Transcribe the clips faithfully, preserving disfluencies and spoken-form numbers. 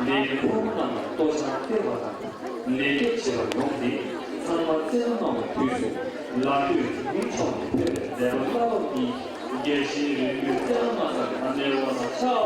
ལས་ཀྱི་ཕུང་པོ་རྣམས་ལ་གཏོར་ཆང་སྟེར་བ་དང་། ལས་སྐྱོབ་བྱེད་པར་ཡོང་སྟེ། ཚང་མ་རྩེད་མོ་གནང་བའི་དུས་སུ། ལ་སྟོད་རིང་མིན་ཕྱོགས་ནས་ཕེབས་པའི་མཛད་པ་བླ་འོག་གི་རྒྱལ་གཞིས་རི་རྒྱུད་རྩེ་ལྔ་མ་ཚང་གི་ཨ་མའི་དབང་ཐང་ཕྱག་འཚལ་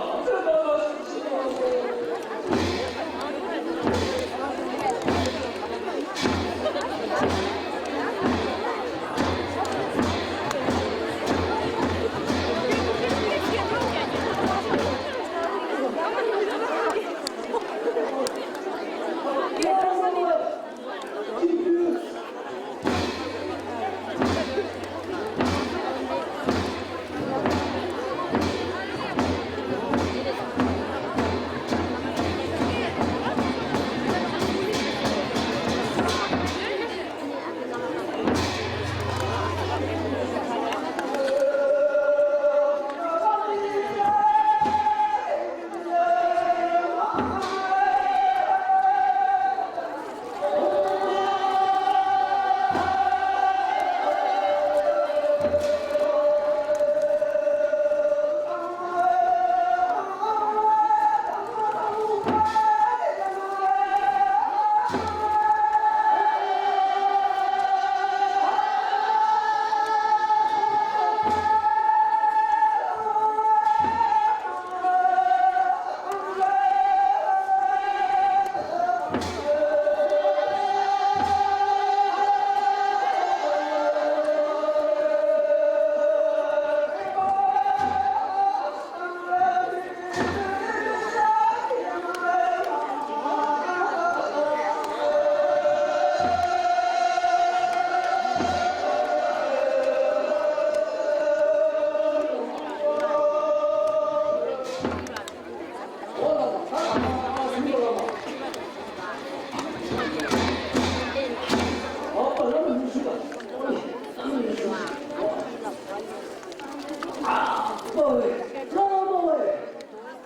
ལོ།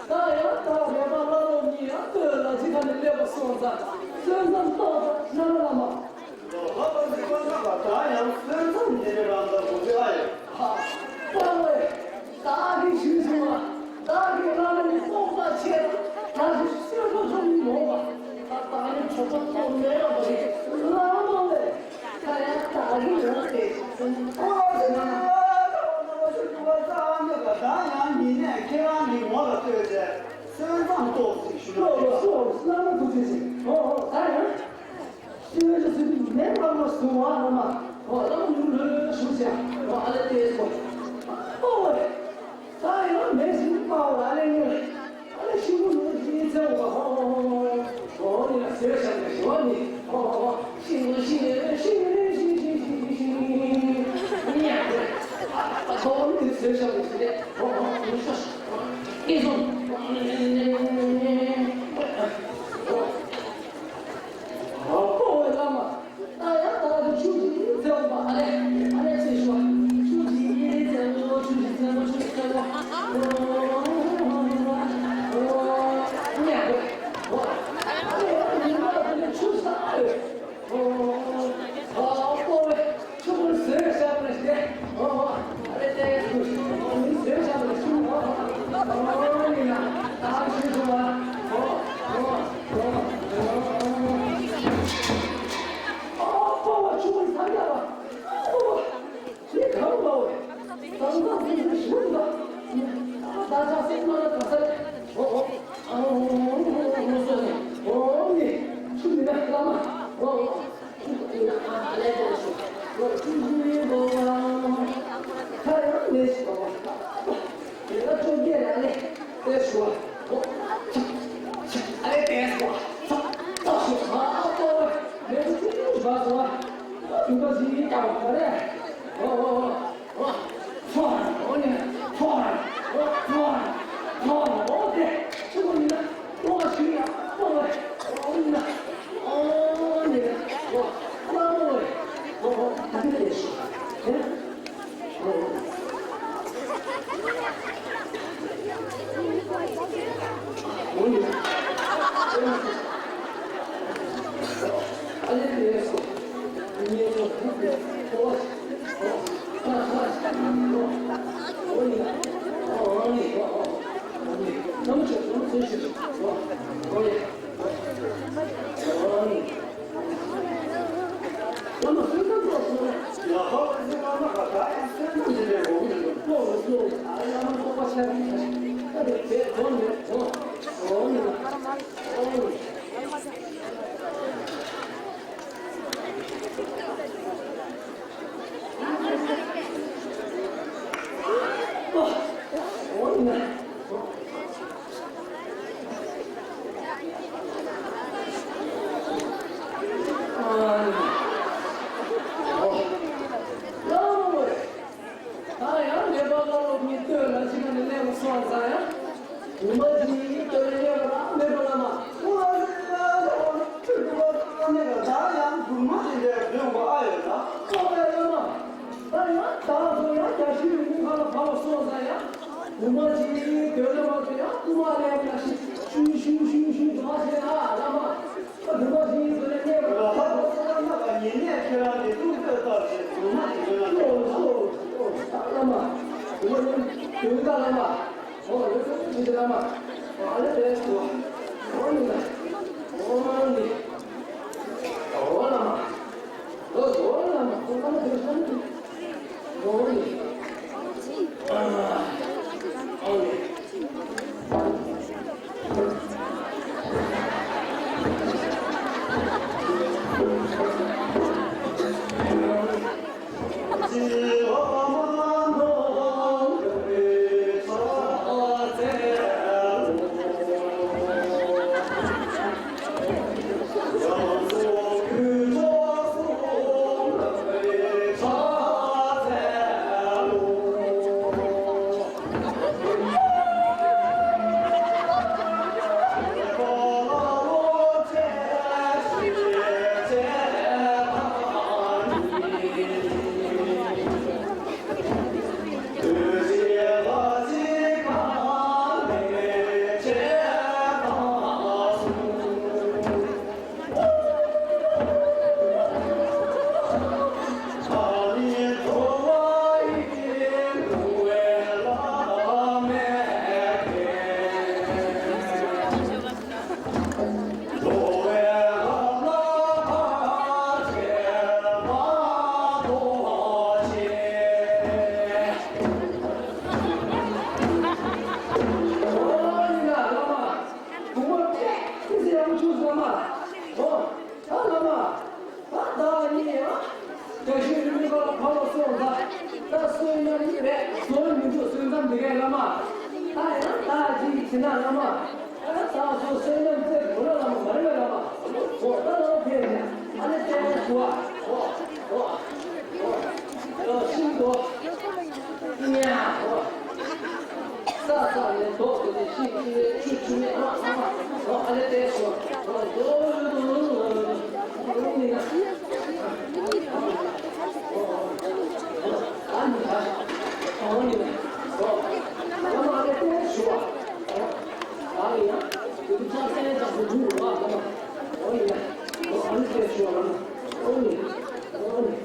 ད་ཡང་ད་རེ་བ་བླ་སློབ་གཉིས་ཡང་སྟོད་ལ་ཅི་ཁ་ནས་སླེབས་པ་སོང་ཙང་། སེམས་ཙམ་ཏོག་ཙམ་ཤ་ལ་མ། ལོ་ལྷག་པ་འདི་མ་ཐག་པ་ད་ཡང་སེམས་ཙམ་འདི་རེ་རང་ད་གོ་ཚོད་ཨ་ཡོད། ཧ། ལྟ་བས། བདག་གིས་ཞུས་སོང་བ། བདག་གིས་བླ་མའི་སྤོབས་པ་ཆེ་ལ་ད་ཞུ་སེམས་ཁོ་ཚོ་མི་མོངས་པ། ད་བདག་ནི་གྲོགས་པོ་ཐོག་མེད་ར་མ་རེད། བླ་མ་ལས། ད་ཡང་བདག་གི་ཡོང་སྟེ། ཨོ་ཙི་ན། ཨོ་ཙི་ན། ད་ཡང་ཉིན་ནས་ཁྱེད་རང་གི་ངོ་ལ་ལྟོས་ཏེ་སེམས་ཙམ་ཏོག་ཙམ་ཞུ། ལོ་ལོ་སོ་བླ་མ་ཐུགས་རྗེ་ཆེ། ཨོ་ཨོ་ད་ཡང་། སེམས་ཅན་སུ་མེད་པར་མ་བཟུང་བ་ལ་མ། ཨོ་བླ་མ་ལུགས་ལོས་ཞུ་ཅེས། ཨོ་ཨ་ལེ་ཏེ་སོ། ཨོ་ཨོ། ད་ཡང་མེད་ཞིང་སྨྲ་བ་ཨ་ལེ་ངེས། ཨ་ལེ་ཤིང་བུ་ནོར་གྱི་ཚེ་འོ་ཧོ་ཧོ་ཧོ། ཨོ་ནི་ལ་ཟེར་བྱ་ནི་ཞི་བ་ནི་ཧོ་ཧོ་ཧོ། ཤིང་བུ་ཤིང་ལེ་ཤིང་ལེ་ཤིང་ཤིང་ཤིང་ཤིང་ཤིང་། ཉ་ཨ་ཨ་ཁོ་ནི་ཟེར་བྱ་ནི་ཤིང་ལེ་ཧོ་ཧོ་ཧོ། ཨེ་སོང་། ཨོ་ཨོ་ཨོ་བླ་མ། ད་ཡང་ད་གི་ཆུ་ཞིག་བཙལ་བ་ཨ་ལེ། ཨ་ལེ་ཚེ་ཞུ་བ། ཆུ་ཞིག་བཙལ་བ། ཆུ་ཞིག་བཙལ་བ། ཆུ་ཞིག་བཙལ་བ། ཨོ་ཉ་གོ། ཨོ་ཨ་ལེ་ཡང་མི་མ་ད་ནི་ཆུ་ས་ཨ་ལེ། ཨོ་ཨོ་ཨོ་ཨོ། ཆུ་བུར་ཟོས་བཞག་པ་ཞིག་ཨོ་ཨོ། ཨ་ལེ་ཏེ་ཆུ་ཨོ་ནི་ཟོས་བཞག་པ་ཞིག་ཨོ་ཨོ། ཨོ་ནི་ན་ད་ཆུ་ཞུ་བ། ཨོ་ཨོ་ཨོ། ཨོ་ཨོ། ཨོ་ཨོ། ཆུ་བུར་ས་རྒྱ་བ། ཨོ་ཨོ། ཁྱེད་གང་འབའ་བས། གང་གང་སེམས་སེམས་ཞུ་འདུག་ད་ཆ་སེམས་མ་ལ་ག་ས་རེད། ཨོ་ཨོ། ཨ་ཨོ་ཨོ་ཨོ་ཨོ་སོ་ནི། ཨོ་ནི། ཆུ་མི་ན་བླ་མ། ཨོ་ཨོ། ཆུ་མི་ན་ཨ་ལེ་ཏོ་ཤོ། ཨོ་ཆུ་མི་ན་ཨོ་ཨ། ཁ་ཡང་ལེ་ཤི་ཨོ། དེ་ལ་ཅོ་རྒྱལ་ལ་ལེ། ཏེ་ཤོ། ཨོ། ཨ་ལེ་ཏེ་ཤོ། ཏ་ཤོ། ཨ་ཨོ་ཏོ། མེ་ཏོ་ཆུ་ཆུ་ཤོ་སོ། ཨོ་ཆུ་ཀ་ཤི་ཡི་ཀ་ཨོ་ཁ་རེ། ཨོ་ཨོ་ཨོ། ཧྥ་ཧྥ་ཧྥ་ཧྥ་ཧྥ་ཧྥ་ཧྥ། ཨོ་དེ་ཆུ་མོ་ཡིན་ན་ལོ་ལ་ཞུ་ཡ་ལོ་ལ་ཨོ་ཡིན་ན་ཨོ་ནི་ལོ་ལ་ལོ་ལ་ཨོ་ཨོ་ད་དེ་དེ་ཤི་ཨེ་ཨོ་ཨོ་ཡིན་ཨ་ལེ་དེ་སོ་ཉེ་ཚོ་ཨོ་ཨོ། ཨོ་ཡ། ཨོ་ཨོ་ནི། ཨོ་ཨོ་ཨོ་ནི། ནམ་ཆོས་ནམ་ཆོས་ཤིག་ཨོ་ཨོ་ཡ། བླ་མ་བསོད་ནམས་ཚོགས་སོང་། ཡ་ཧོ། བསོད་ནམས་ལ་ད་ཡང་བསོད་ནམས་ཀྱི་ལས་འགོག་གི་འདུག་ཚོགས་སུ་སོང་། ཨ་བླ་མ་རྟོགས་པ་ཤར་གྱི་ད་དེ་དེ་དོན་མེད་དོ། འོ་ནི། འོ་ནི། འོ་ནི། ད་ཡང་ནད་པ་བླ་སློབ་གཉིས་སྟོད་ལ་གཅིག་ནས་གནས་པ་སོང་ཙང་ཡང་། ཉི་མ་གཅིག་གཉིས་སྟོད་ལ་གནས་པ་ལ་མེད་པ་ལ་མ། ཁོ་ལ་ཟེར་ན་ཁོ་ཁྲི་སྐུ་པ་ཚང་མ་གནས་པ་ད་ཡང་སྒྱུ་མ་ཡིན་པའི་དོན་གོ་ཨ་ཡོད་ན་ཁོ་ལ་ཡོད་ན། ད་ཡང་ད་ཚོ་ཡང་རྒྱ་ཤུལ་དངུལ་ཁང་ལ་བབས་པ་སོང་ཙང་ཡང་། ཉི་མ་གཅིག་གཉིས་སྟོད་ལ་མ་ཚོ་ཡང་རྐུན་མ་ལེན་པ་ཞིག་ཤུང་ཤུང་ཤུང་ཤུང་འགྲོ་བ་བྱས་ན་ཨ་བླ་མ། ཨ་སྒྱུ་མ་ཞིག་ཡིན་ཟེར་ནས་གནས་པ་ལ་ཧ་གོ་སོང་ན་ན་བ་ཉེ་གནས་ཁྱེད་རང་གི་ཐུགས་བསྐྱེད་ལྟར་བྱས་སྒྱུ་མ་ཞིག་ཡོད་ན། ཨོ་ཨོ་ཨོ་བླ་མ། སྒྱུ་མ་ཡིན་དོན་དག་བླ་མ། ཨོ་ཡོད་ཚད་ཅི་ཞིག་བླ་མ། ཨ་ལེ་དེ་སུ། ཨོ་ནི་ལ། ཨོ་ནི། ཨོ་བླ་མ། ཨོ་ཨོ་བླ་མ། ཨོ་བླ་མ་དེ་ཤ་ནི། ཨོ་ནི། ཨོ་ནི། ད་བདག་གཉིས་ཡང་རྒྱ་ཤུལ་རི་མོའི་ཁ་ལ་ཕར་ལ་སོང་ད། ད་བསོད་ནམས་རེད། བསོད་མི་འདུག་བསོད་མཚམས་འདི་གའི་བླ་མ། ད་ཡང་བདག་ཅིག་བྱེད་ན་བླ་མ། ད་ཡང་བདག་ཚོ་བསོད་ནམས་བཙལ་དགོས་ན་བླ་མ་མ་རེད་པས་བླ་མ། འོ་ད་བླ་མ་ཕེབས་ནས་ཨ་ནི་བསྟན་པ་ཞུ་བ། འོ་འོ་འོ་ཤིན་ཏུ་ཉག་འོ། ས་ས་ནས་རྡོ་དེ་ནས་ཤིང་ཆུ་ནས་ཆུ་ཆུ་ནས་རོ་ཚང་མ་རོ་ཨ་ལེ་ཏེ་ཤོ་རོ་རྡོ་རུ་རུ་རུ་རུ་རུ་ནི་ན་ཨ་ནི་ད་ཨོ་ནི་ན་རོ་རོ་ཨ་ལེ་ཏེ་ཤོ་རོ་ཨ་ནི་ན་དུ་ཆ་སེ་ཅག་སུ་རུ་རུ་ར་ཨ་ནི་ན་རོ་ཨ་ལེ་ཏེ་ཤོ་ར་ཨོ་ནི་ཨོ་ནི།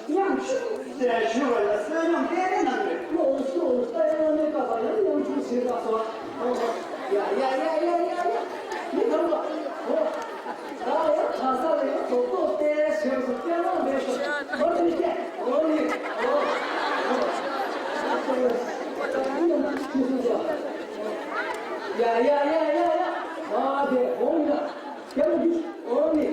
ཉམ་ཆུང་། ཞེས་ཞུ་བ་ལ་བསོད་ནམས་གཏན་ནས་གནང་རེད། ལོ་སོ་ལྟ་ཡང་ནས་ཀ་བ་ཡང་ཉམ་ཆུང་ཞེས་པ་སོ། ཡ་ཡ་ཡ་ཡ་ཡ་ཡ། མི་ཐང་བ། ཨོ། ད་ཡང་ག་ས་ལ་ཡང་ཐོག་ཐོག་སྟེ་ཞེས་སུ་སྐྱེ་བ་མེད་སོ། ཨོ་ནི་སྐྱེ། ཨོ་ནི། ཨོ། ཡ་ཡ་ཡ་ཡ་ཡ། ཨ་དེ་ཧོང་ཡ། སྐྱེ་བ་མེད། ཨོ་ནི།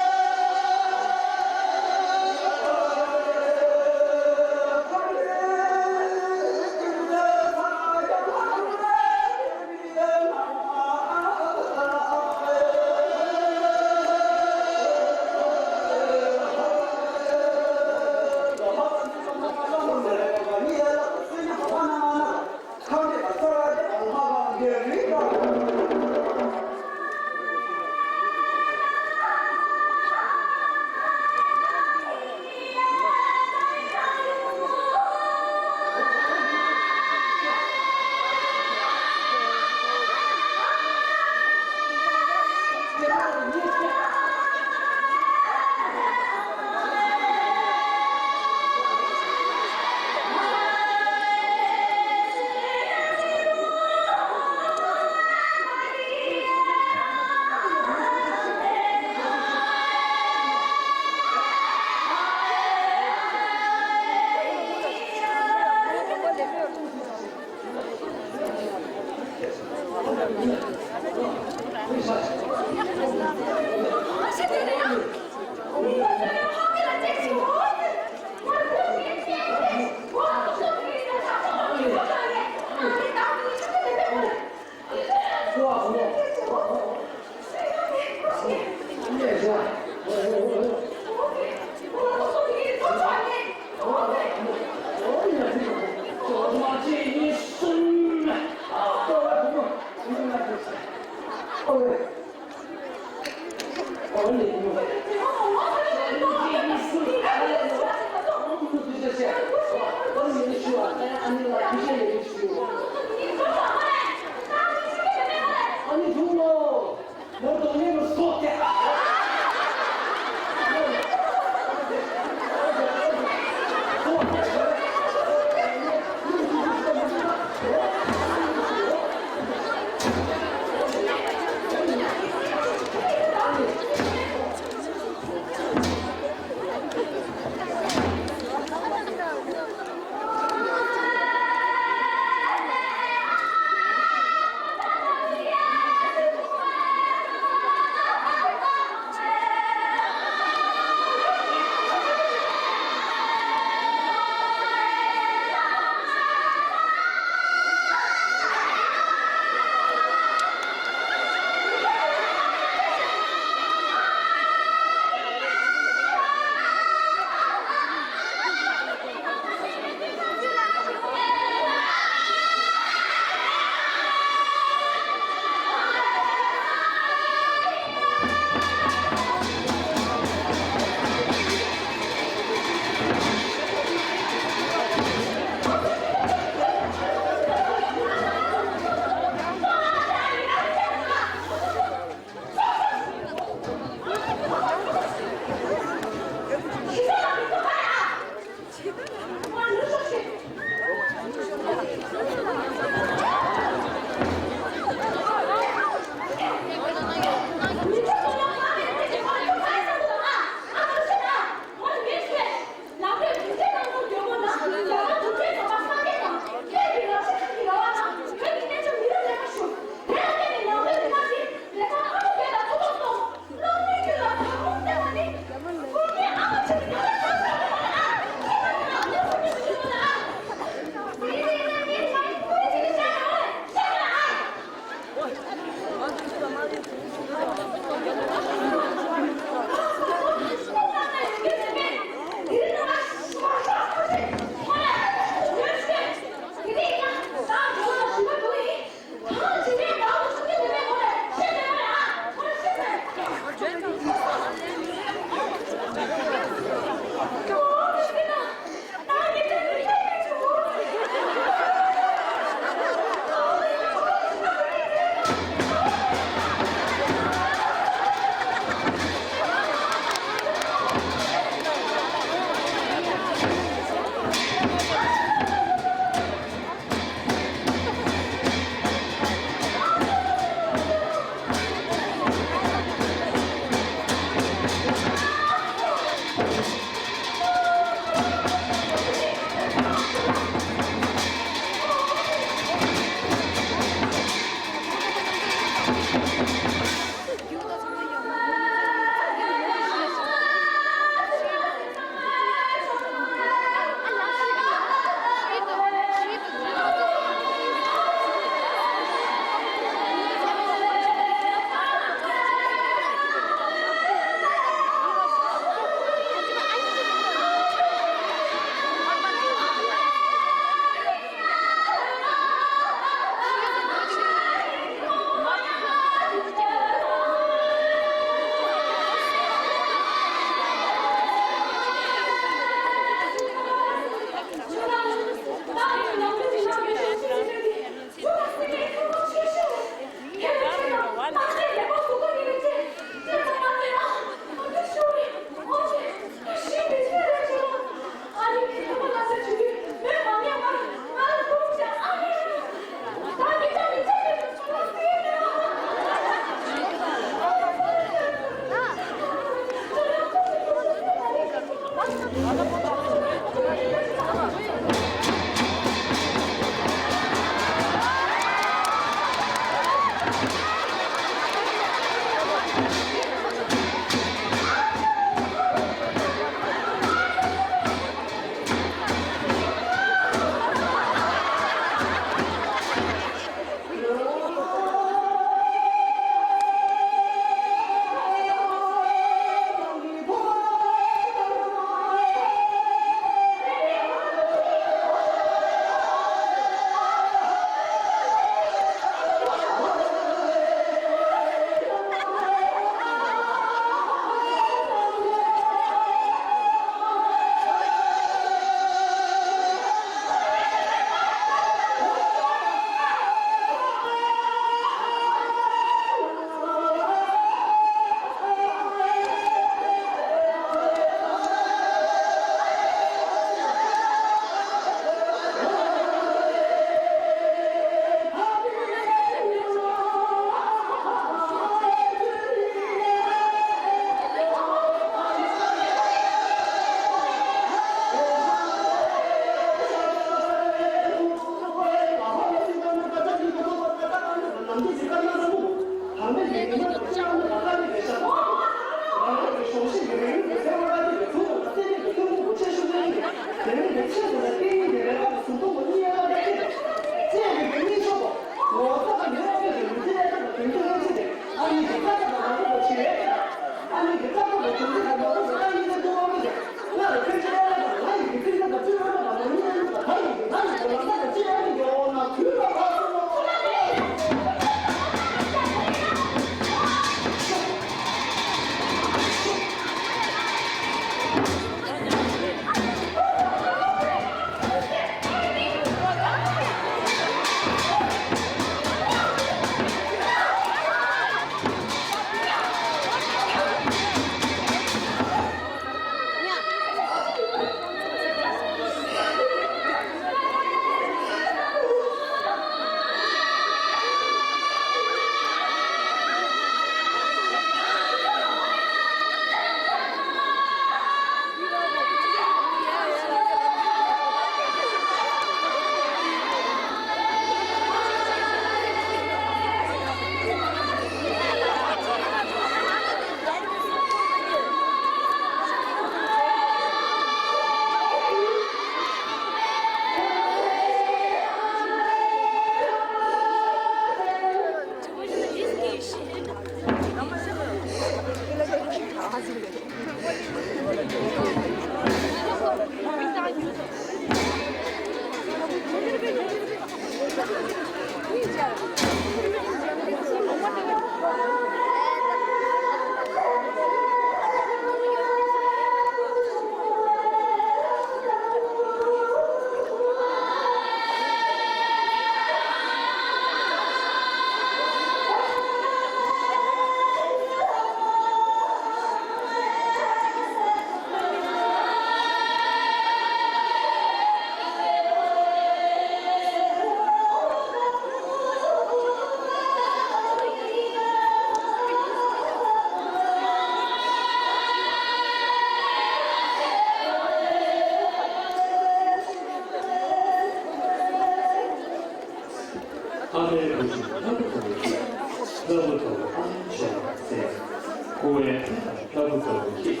སྐུ་བལ་ཕུལ་དང་ལྷ་སྐུ་ལྟ་བུ་ཁྱེད།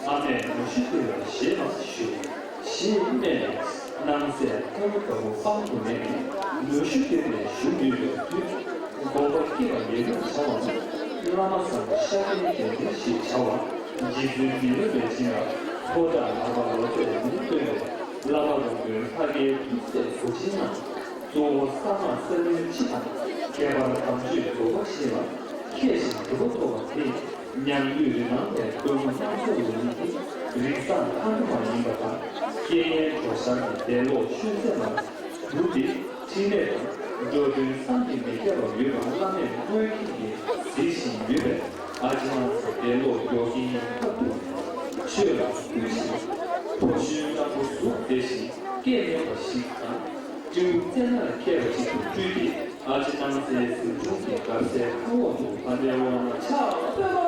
ཨ་མས་ནུ་ཞོ་སྟེར་བ་བཞེས་མ་ཞུ། ཞེས་སྨྲས་ནས། སྣང་གསལ་ལྷ་སྐུ་ལྟ་བུ་དཔང་དུ་མེད་ནས་ནུ་ཞོ་སྟེར་ནས་བཞུགས་ཡོད་པའི་དུས། དགོངས་པ་སྐྱེས་པ་ལས་ལུགས་བྱ་བ་ནི། བླ་མ་བཟང་པོ་ཤཱཀྱའི་རྒྱལ་མཚན་ཞེས་བྱ་བ། རྗེ་བཙུན་མི་ལུས་པའི་སྦྱིན་བདག་ཕོ་བྲང་ལག་པ་ལོ་ཙཱའི་མིང་བཏོན་པའི་བླ་མ་རོང་སྟོན་ལྷ་རྒྱལ་ཐུགས་སྲས་ཟུར་ཆེན་རྣམས། གཙོ་བོ་གསང་སྔགས་གསེར་སྔོན་ཕྱེ་དང་། ཁྱད་པར་དམ་ཆོས་རྫོགས་པ་ཞེས་ལ་མཁས་ཤིང་གྲུབ་པ་ཐོབ་པ་དེས། མཉམ་ཡུལ་རི་ནང་ནས་སྟོན་མོ་སྣང་ཚོར་ལུང་གི་རིགས་བཟང་མཁའ་འགྲོ་མ་ཡིན་པ་དང་། སྐྱེ་གནས་གྲོ་ཞར་ནས་འདས་ལོག་ཆོས་མཛད་མ་གྲུབ་སྟེ། ཕྲིན་ལས་དང་འགྲོ་དོན་བསམ་གྱིས་མི་ཁྱབ་པ་ཡོད་པ་བླ་མས་མངོན་མཁྱེན་གྱིས་གཟིགས་བཞིན་ཡོད་པས། ཨ་ཅེ་སྣང་ཚེ་འདས་ལོག་མགྱོགས་ཤིང་ཁ་ཐུག་ཆོས་ལ་བསྐུལ་ཞིང་། ཕོ་གཞོན་བཟང་པོ་གཟུགས་མཛེས་ཤིང་སྐད་སྙན་པ་ཞིག་དང་། སྤྲེའུ་བཙན་ལ་མཁས་པ་ཞིག་ཏུ་སྤྲུལ་ཏེ། ཨ་ཅེ་སྣང་ཚེའི་གཟིམ་ཆུང་གི་སྒར་སའི་ཁ་འོག་ཏུ་ཕ་མའི་དབང་ལ་ཕྱག་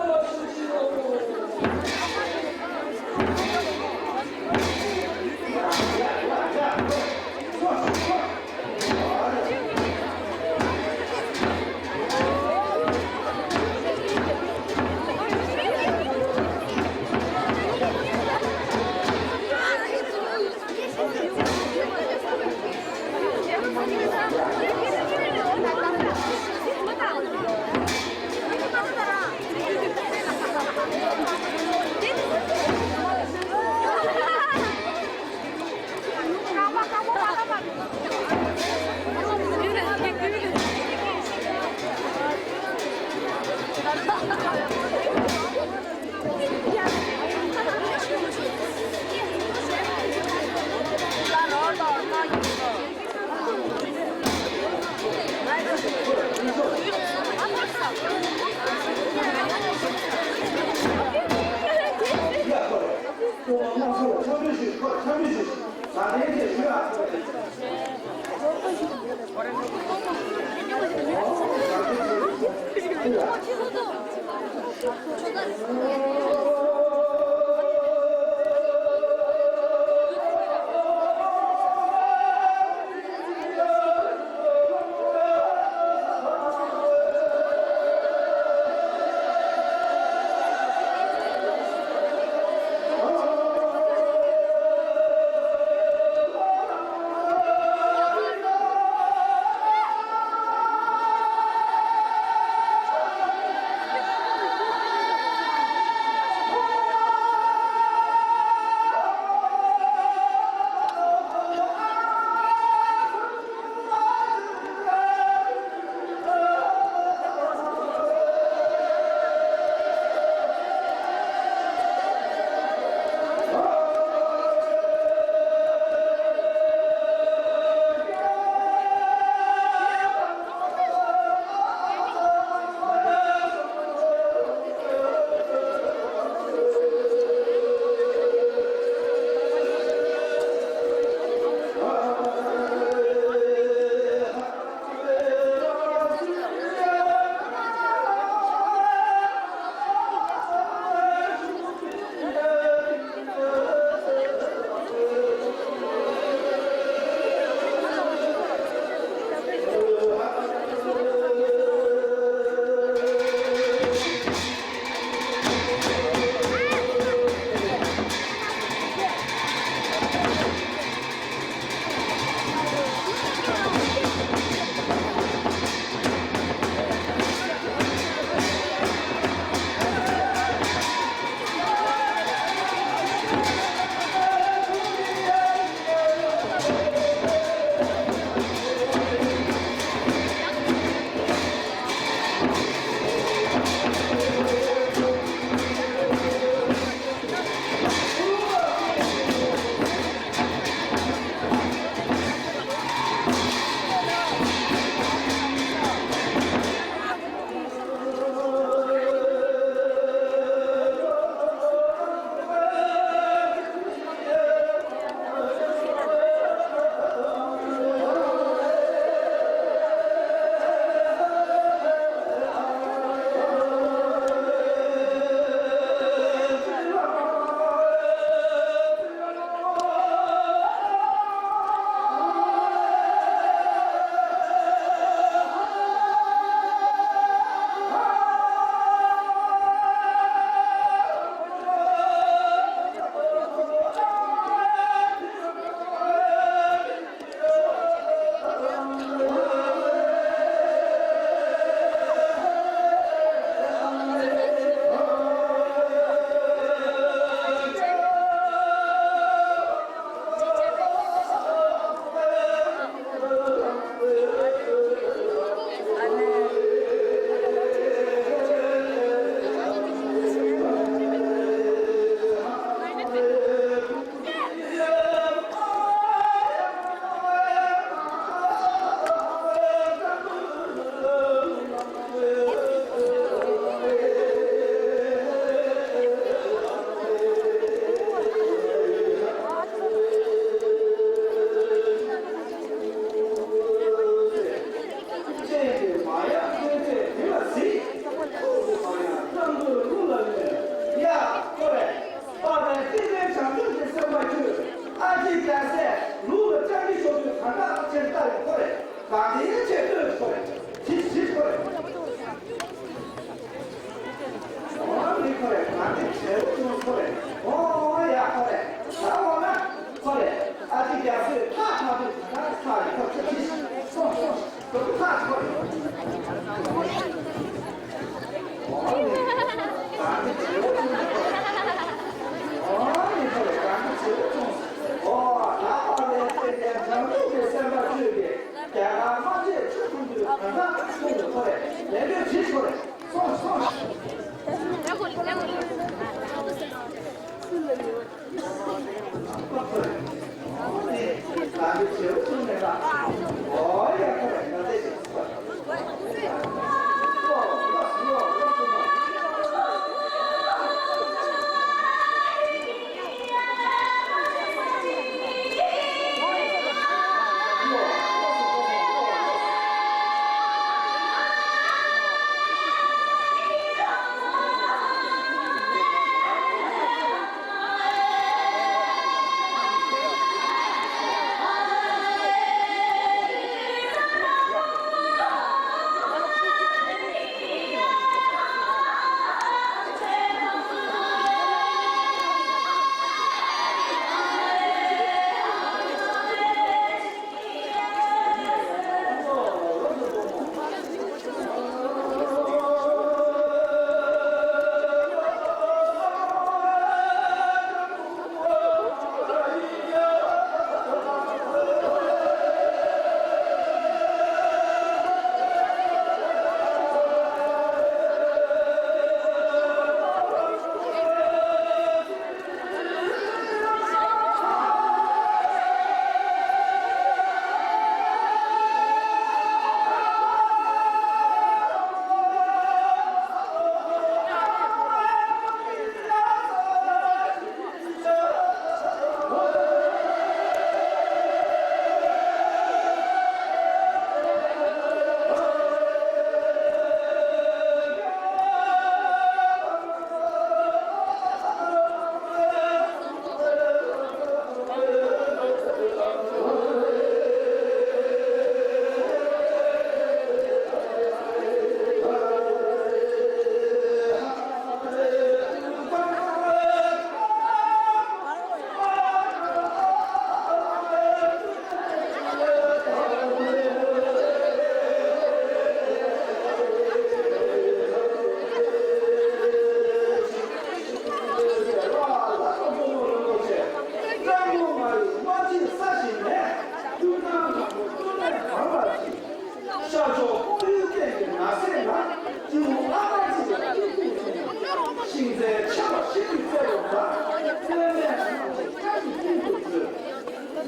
ཚེ་ཆེ་བ་ཞིག་ཏུ་བརྩེ་བ་དང་། བརྩེ་མེད་རྣམས་ཀྱི་བཀའ་ཡི་དཀྱིལ་དུ་བརྗོད།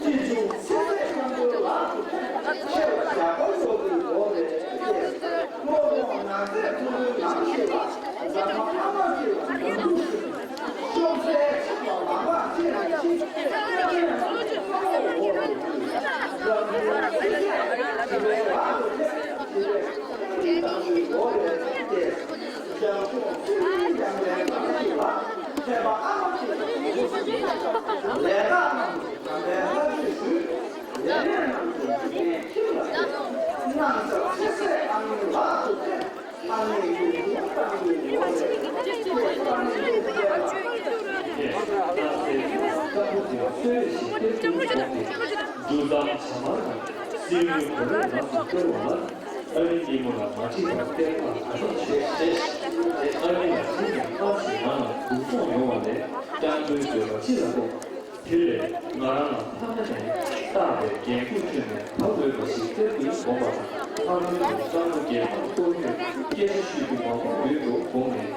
ཅི་བྱུང་ཚེ་ཟད་སྐྱོང་པོའི་ལག་ཏུ་ཐོབ། ཆེ་བ་ཞགས་པ་སོགས་ཀྱི་སྒོ་ལས་བསྐྱེད། རྨོ་མོ་ནགས་ཚལ་ཕུང་པོའི་ནང་ཞིག་ལ། མཛངས་མ་ཨ་མ་སྐྱེ་བ་ནམ་འབུ་ཤིང་། ཤོག་སེར་ཆགས་པ་ལག་པ་ཅན་གྱི་ཤིང་། ལམ་བུའི་ཚེ་ཚད་ཞི་བའི་ལག་ཏུ་ཐོབ། ཞི་བའི་ཀུན་དང་པོའི་སྒོ་ལས་བསྐྱེད། རྒྱང་མཐོང་ཚུལ་ཁྲིམས་ཀྱང་ལས་ལམ་ཞིག་ལ། ཐེག་པ་ཨ་མ་ཆེ་བ་ནུ་ཞིག་ལས་བདག་རྣམས་ཀྱི་དམ་པའི་ལྷ་ཆོས་ཞུས། ལས་མེད་རྣམས་ཀྱི་འཇིག་རྟེན་ཁྱིམ་ལ་ཕེབས། སྣང་གསལ་ཚེ་ཟད་ཨ་མའི་ལག་ཏུ་ཐོབ། ཨ་མའི་ཡུལ་ཀུན་བཏང་བའི་ངོ་བོས་ཐེག་པ་ནི་ཡུལ་ཟད་པ། ལྟ་སའི་སྐྱེས་སྐྱབས་མགོན་དེ་ལ་གསོལ་བས་ཤིག་སྟེར་དུ་དགོངས་ཏེ། འབྲུ་ཚང་བྱ་དམར་དང་སིལ་བུའི་གོ་ལེགས་ལགས་སུ་སྟེར་བ་ལ། ཨ་ནེ་སྙིང་པོ་ལ་མ་ཁྲིད་པར་གཏེར་ཁ་ག་ཚོད་བྱས་ཞེས། ཨ་ནེ་ལ་སེམས་ཀྱང་ལྟ་ཞིག་ནང་ལ་འདུག་སོང་ཡོང་བ་ལས་སྐྱབས་མགོན་བརྗོད་པ་ཅི་ལ་གཏོགས། དེ་ལས་ང་རང་ལ་ཕ་མ་ནས་བཏགས་པའི་འགན་ཁུར་བཅོལ་ནས་བབས་འོས་པ་ཞིག་སྟེར་དུ་དགོངས་པ་དང་། ཕ་རོལ་ཏུ་གཙང་པོ་རྒྱལ་འཕགས་གཏོར་མས་སྐད་ཆ་ཤོད་རྒྱུ་མང་པོ་ཡོད་འགྲོ་དགོངས་ནས།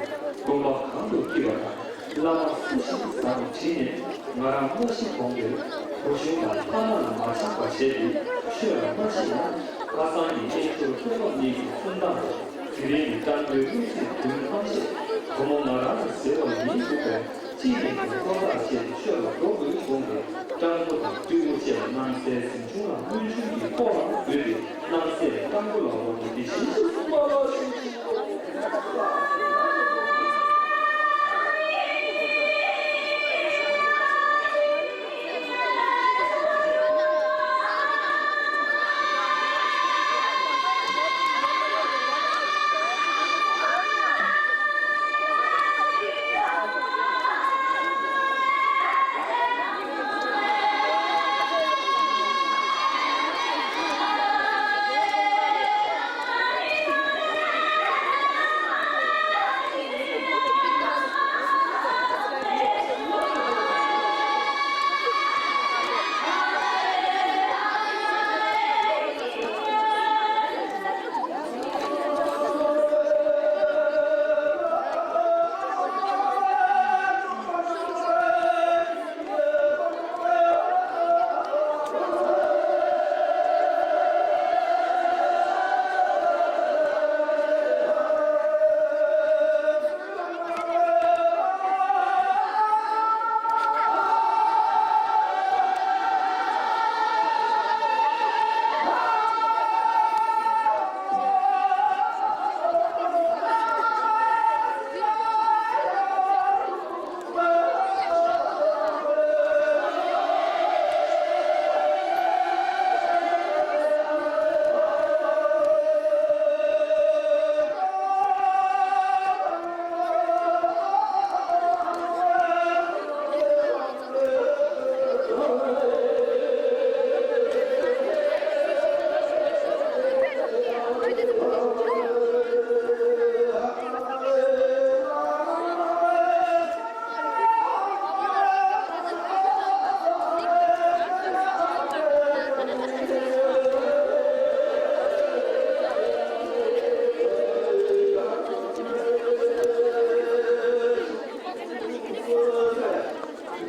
དགོན་པ་གང་དུ་སྐྱིད་པ་དང་། བླ་མ་སུ་ཞིག་བཟང་བ་དྲིས་ནས། ང་རང་མ་ཤི་གོང་དུ་བུ་ཆུང་དང་ཕ་མ་ལ་མ་ཆགས་པ་བྱས་ཏེ་ཆོས་ལ་མ་ཤི་ན། ཁ་སང་གི་གཡས་འཁྱོར་སྟོན་པ་གཉིས་ཀྱི་གསུང་སྟངས་དང་། དེ་རིང་གི་སྤྲང་པོའི་གླུ་ཚིག་དུམ་ཐམས་ཅད་བུ་མོ་ང་རང་ལ་ཟེར་བ་ཡིན་འདུག་པས། གཅིག་ནས་ཀྱང་ཀུན་བརྟག་བཅས་ཏེ་ཆོས་ལ་འགྲོ་དགོས་དགོངས་ཏེ། སྤྲང་པོ་དང་སྤྲེའུ་བཅས་ལ་སྣང་གསལ་གཟིམ་ཆུང་ལ་སྔོན་བྱོན་གྱི་སྐོར་ལ་འབོད་དེ། སྣང་གསལ་སྤྲང་པོ་ལ་འོ་ན་དེ་བཞིན་དུ་གསུངས་པ་ལ་ཞུགས་ཤིག།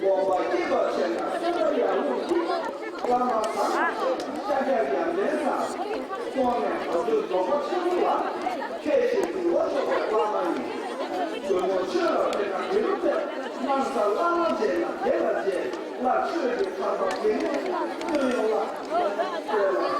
དགོངས་པ་བསྐྱེད་པ་བྱས་ན་སེམས་པ་ཡར་ལོངས་ཤིག། བླ་མ་བཟང་ཞིག། ཤཱཀྱ་རྒྱལ་མཚན་བཟང་། སོང་ནས་བར་དོའི་རྫོགས་པ་ཆེན་པོ་ལ། མཁས་ཤིང་གཟིགས་པ་ཆེ་བའི་བླ་མ་ཡིན། གུས་མོ་ཆོས་ལ་དད་ན་དེ་རུ་དད། སྣང་ས་བླ་མ་མཇལ་ན་དེ་ལ་མཇལ། ལ་ཆོས་ཀྱི་ཐར་པ་དེ་ནས་སྟོན་ཡོང་ལ།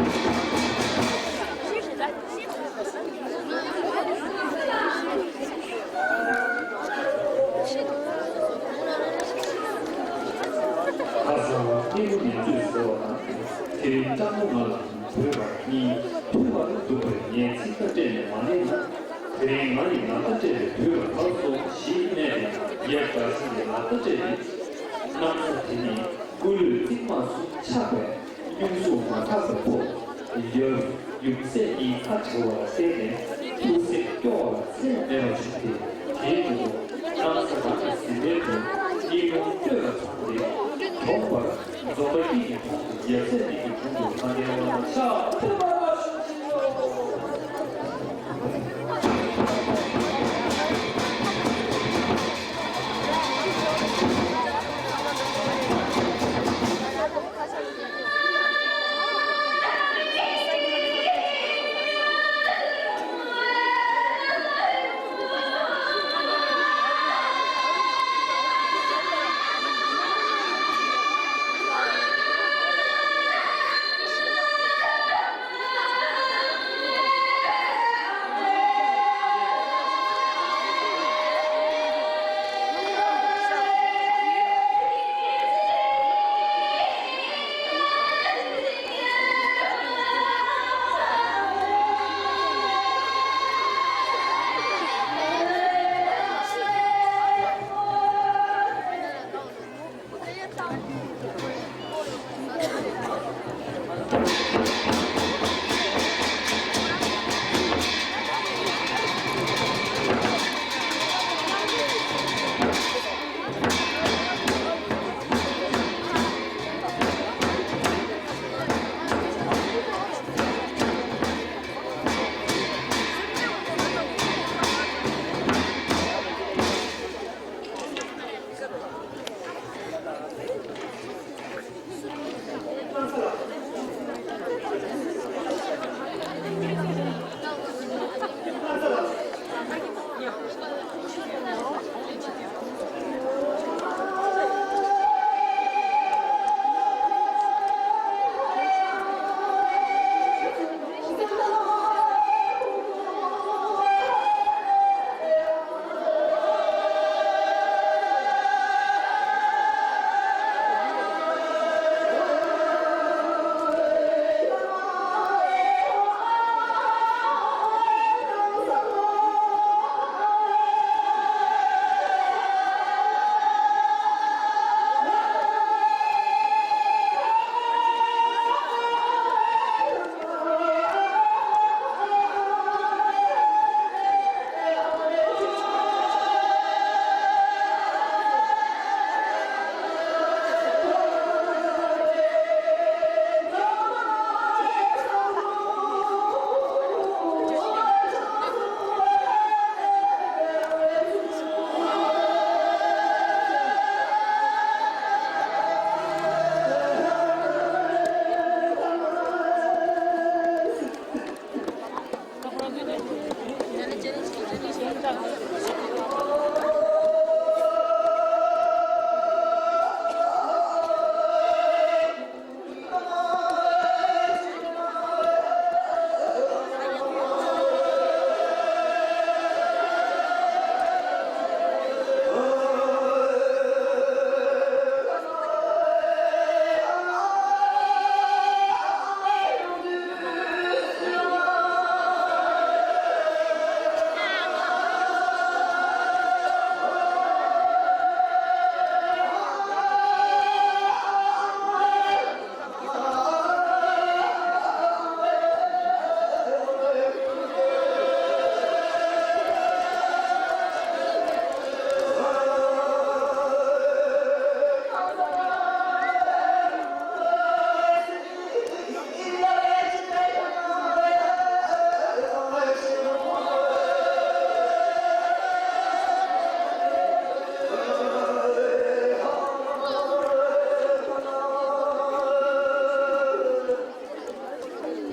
ཁ་སང་སྙན་པོ་ཉན་ཚོད་ཟེར་བ་དང་། དེ་རིང་སྤྲང་པོ་ང་ལ་བོས་པ་གཉིས་མཐུན་པར་འདུག་པས། ངས་ཚིག་ཁ་སྤྲད་ནས་མ་གླེང་ན། དེ་རིང་ང་ཡི་ལག་པ་སྤྲད་པའི་དུས་ལ་བབས་སོ་ཞེས་སྨྲས་ཏེ། ཡབ་དགའ་ཞིང་གི་ལག་པ་སྤྲད་དེ། གནམ་ས་དེ་ནི་སྐུ་ལུས་གཙིགས་མ་གསུམ་ཆགས་པས། སྙུང་གཟུགས་མ་དག་པའི་ཐོག། ཡབ་ཡུམ་སྲས་གཉིས་ཁ་བྲལ་བ་ལ་བརྟེན་ནས་ཐུགས་སེམས་སྐྱོ་བ་ལ་ཚད་མེད་པ་བྱུང་སྟེ། དེའི་དུས་སུ་གནམ་ས་རང་གི་ཟིན་པའི་དུས་སྙིང་རླུང་སྟོད་ལ་འཚངས་ཏེ་གྲོངས་པར། འཛོམས་པ་སྐྱིད་ཀྱི་གྲོང་དུ་ཡབ་སྲས་གཉིས་ཀྱི་དྲུང་དུ་ལྷ་ལྡན་དབང་ཕྱག་འཚལ་བར་ཞུ་ཞིང་།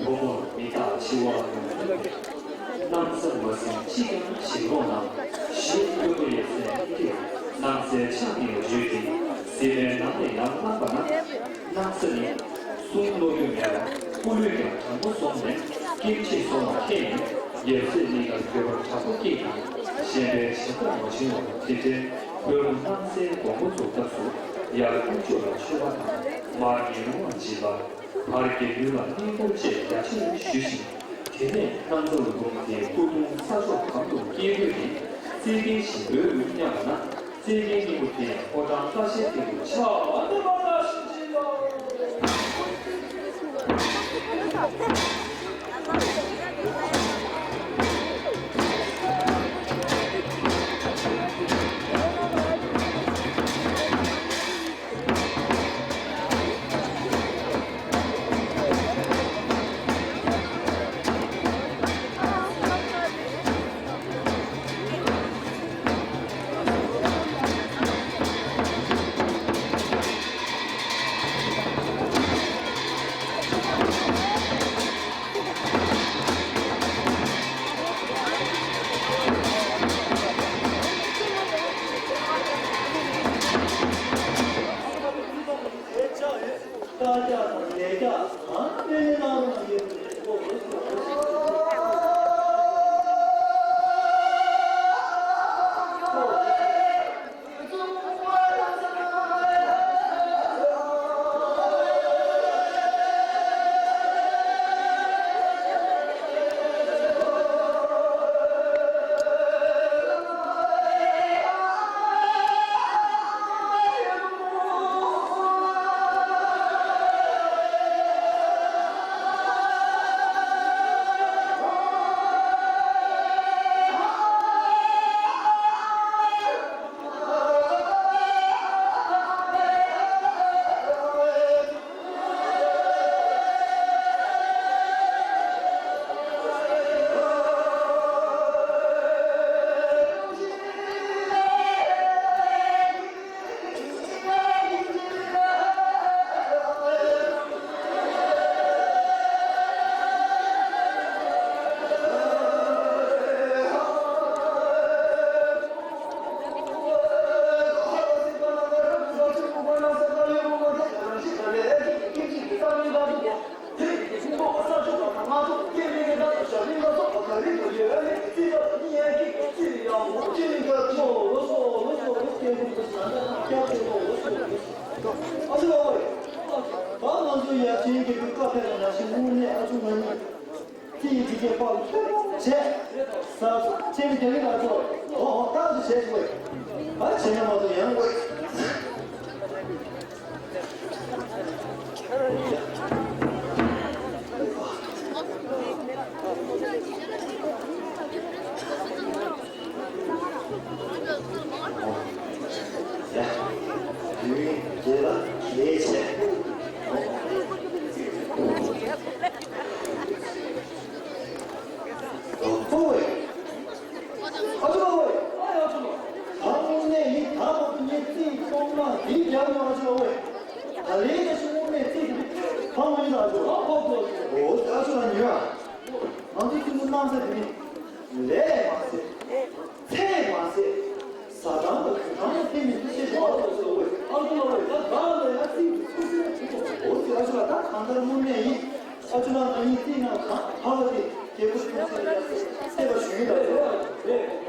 བུ་མོར་མི་རྟག་འཆི་བ་ཡོང་། གནམ་ས་མ་ཟིན་ཅི་ཡང་ཞིག་རོགས་གནང་། ཞེས་སྐྱོ་པོ་ཡ་མཚན་སྐྱེས། གནམ་སའི་ཆ་ནས་བརྗོད་ཅིང་ཟིལ་མའི་ནང་ནས་ཡང་བརླངས་པ་ན། གནམ་ས་ནི་གསུང་གློ་རྒྱུ་མེད་པ། སྐུ་ལུས་ཀྱང་དྲང་པོ་སོང་ནས་སྐེམ་བྱེད་སོང་བ་མཁྱེན་ནས་ཡབ་སྲས་གཉིས་ཀ་འགྱོད་པ་དྲག་པོ་སྐྱེས་ཏེ་གཞན་པའི་བྱད་ཐོག་མ་བྱིན་པར་དེ་འཕྲལ་བོད་ལ་སྣང་གསལ་མགོན་པོ་རྫོགས་སྐབས་སུ་ཡར་དཀོན་མཆོག་ལ་མཆོད་པ་དང་མར་ངན་སློང་ལ་སྦྱིན་པ། བར་དགེ་འདུན་ལ་བསྙེན་བཀུར་བཅས་རྒྱ་ཆེར་ཞུས་ཤིང་། དེ་ནས་སྣང་རྩེ་ལ་འབུམ་དེའི་སྐུ་གདུང་ས་ཕྱོགས་གང་དུ་སྐྱེས་དགོས་ཏེ་རྩེ་རྒྱལ་ཞིང་པོའི་འོད་མཉམ་པ་ན། རྩེ་རྒྱལ་སྙིང་པོ་དེ་ཡང་ཕོ་བྲང་ཀ་ཤའི་སྟེང་དུ་ཕྱག་འདེབས་པ་ལ་ཞིག་བྱིན་ལོ། ཨ་ཅེ་ལགས་ཨོ། ད་ང་ཚོ་ཡར་ཆེན་རྒྱལ་པོའི་བཀའ་ཕེབས་ལ་ནང་བཞིན་དངོས་གནས་ཨ་ཅུང་ང་གཉིས་རྩེ་ཡི་འཇིགས་སྐྱེས་ཕག་ལ་ཐུག་བྱས། ཟབ་ཟབ་ཆེན་པོ་རྒྱ་རི་ལ་ཚོ་ཨོ་ཨོ་ཏག་ཏག་བྱས་ཤིག་ཝེ། ཨ་བྱས་ན་མ་གཏོགས་ཡང་ཝེ། ང་ཚོ་ཐུན་མོང་སྣང་ཚད་དེ་ནི་ལས་མ་ཟད། ཚེ་མ་ཟད། ཟ་ཁང་དང་གོས་ཁང་ཡང་ཕན་མི་ཐུབ་ཅེས་བྱ་བ་ལ་སོགས་ཝེ། ཨ་ཁུ་ལ་ཝེ་ད་ག་ལ་ཡང་སྲིད་དུ་ཚུགས་སེ་ཐུག་གོ། འོ་ཙི་ཨ་ཅུ་ལ་ད་གང་ལྟར་དངོས་གནས་ཡིན། ཨ་ཅུ་ལ་ང་གཉིས་རྩིས་ནང་གང་ཧ་ལ་དེ་རྒྱལ་པོ་ཁྱོད་ཚེ་ལ་སྲེད་པ་ཞུ་ཡིན་ད་ཟེར་བ་རེད།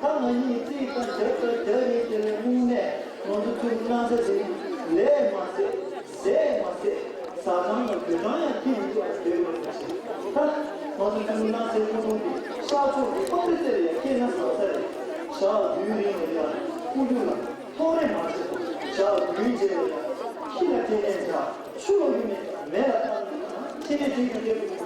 ད་ང་གཉིས་རྩིས་དང་རྒྱབ་དང་རྒྱབ་ཡིན་དེ་ལས་དངོས་གནས་ང་ཚོ་ཐུན་མོང་སྣང་ཚད་དེ་ནི་ལས་མ་ཟད་ཟས་མ་ཟད་ཟ་ཁང་དང་གོས་ཁང་ཡང་ཁྱེར་མི་ཐུབ་པ་ཟེར་བ་ཞིག་ད་ང་ཚོ་ཐུན་ སྣང་གསལ་སྐུ་གདུང་གི་ཤར་ཕྱོགས་ཀྱི་སྟོད་ལ་བཙལ་ཡང་སྐྱེས་ན་ཟག་ས་རེད། ཞག་བདུན་རིང་ལ་ཡང་སྐུ་རྒྱུ་ལ་ཐོགས་རེག་མ་བྱེད། ཞག་བདུན་རྗེས་ལ་ཡང་ཁྱི་ལ་སྐྱེས་ནས་བྱ། ཆུ་ལ་གཡུགས་ནས་མེ་ལ་བཏང་། ཁྱི་ནས་སྤྲིན་གྱི་རྒྱལ་པོ།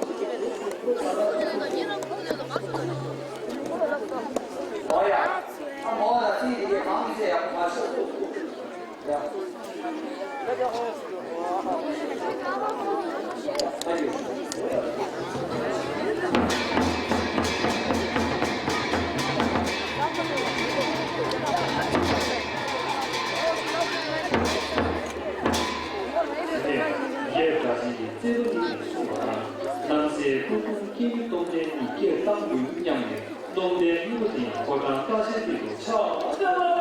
ཨོ་ཡ། ཨ་མོ་ལ་སྲིད་དེ་གའི་གང་མི་ཚེ་ཡག་པོ་མ་བྱུང་། རྒྱལ་བཀའ་བཞིན་གྱི་རྩེ་རུ་ནི་གསུངས་པ་དང་། གནམ་སའི་སྐུ་གདུང་སྐྱེ་བོའི་སྟོབས་ལྡན་གཉིས་སྐད་གཏང་དགོས་སྙམ་ནས། སྟོབས་ལྡན་སྙིང་པོ་དེ་ཡང་ཕོ་བྲང་ཀ་ཤའི་སྟེང་དུ་ཕྱག་འཚལ་ལོ།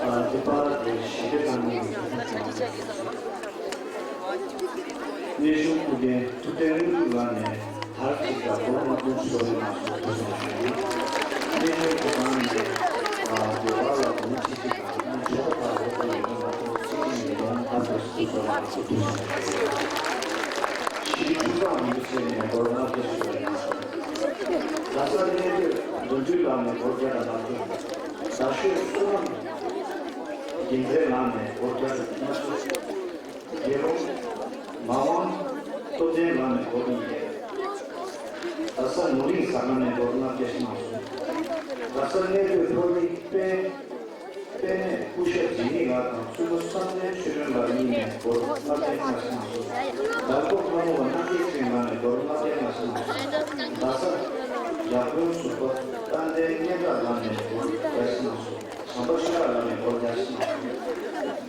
ཨ། འདི་པར་དེ་ཞི་བདེ་དང་གནས་ཤུལ་སྐུ་མགྲོན་ཐུབ་བསྟན་དངོས་གྲུབ་ལགས་ནས་དར་གཅིག་དང་སྒོར་ལྔ་སྟོང་ཞུ་བའི་ནང་སོགས་ཐུབ་པ་བྱུང་། གནས་ཤུལ་སྐུ་ཁང་ནས་ཨ། ཟློས་གར་ལ་སྒོར་མོ་ཁྲི་གཅིག་དང་ཆོལ་ཁ་དར་སྒོར་ལྔ་སྟོང་ལ་སྟོང་གཅིག་ཉིས་སྟོང་ལྔ་བརྒྱ་ཞུ་བའི་ནང་སོགས་ཐུབ་པ་བྱུང་། ཞི་བདེ་ཕུན་ཚོགས་རིན་པོ་ཆེ་ནས་སྒོར་ལྔ་བརྒྱ་ཞུ་བའི་ནང་སོགས། རྡ་ས་གནས་སྡོད་དོན་འགྲུབ་ལགས་ནས་སྒོར་བརྒྱ་དང་ལྔ་བཅུ། རྡ་ཤོད་བསོད་ནམས་རྒྱལ་མཚན་ལགས་ནས་སྒོར་བརྒྱ་དང་ལྔ་བཅུ། དགེ་སློང་མ་དབང་སྟོབས་ལྡན་ལགས་ནས་སྒོར་ཉིས་བརྒྱ། རྡ་ས་ནོར་གླིང་ཟ་ཁང་ནས་སྒོར་ལྔ་བརྒྱ་ཞུ་གནང་སོང་། རྡ་ས་གནས་སྡོད་ཕོ་བྲང་དཔལ་དཔལ་གནས་སྐུ་ཞབས་འཇིགས་མེད་ལགས་དང་བཙུན་མོ་བསམ་གཏན་ཆོས་སྒྲོན་ལགས་གཉིས་ནས་སྒོར་ལྔ་བརྒྱ་ལྔ་ཞུ་གནང་སོང་། རྡ་སྒོ་ལྷ་མོ་བ་རྣམ་རྒྱལ་སིང་ལགས་ནས་སྒོར་ལྔ་བརྒྱ་ལྔ་ཞུ་གནང་སོང་། རྡ་ས་ཡག་དགོན་ཟུར་པ་རྟ་མགྲིན་སྙན་གྲགས་ལགས་ནས་སྒོར་བརྒྱ་ཞུ་གནང་སོང་། བྱམས་པ་ཆོས་གྲགས་ལགས་ནས་སྒོར་བརྒྱ་ཞུ་གནང་སོང་།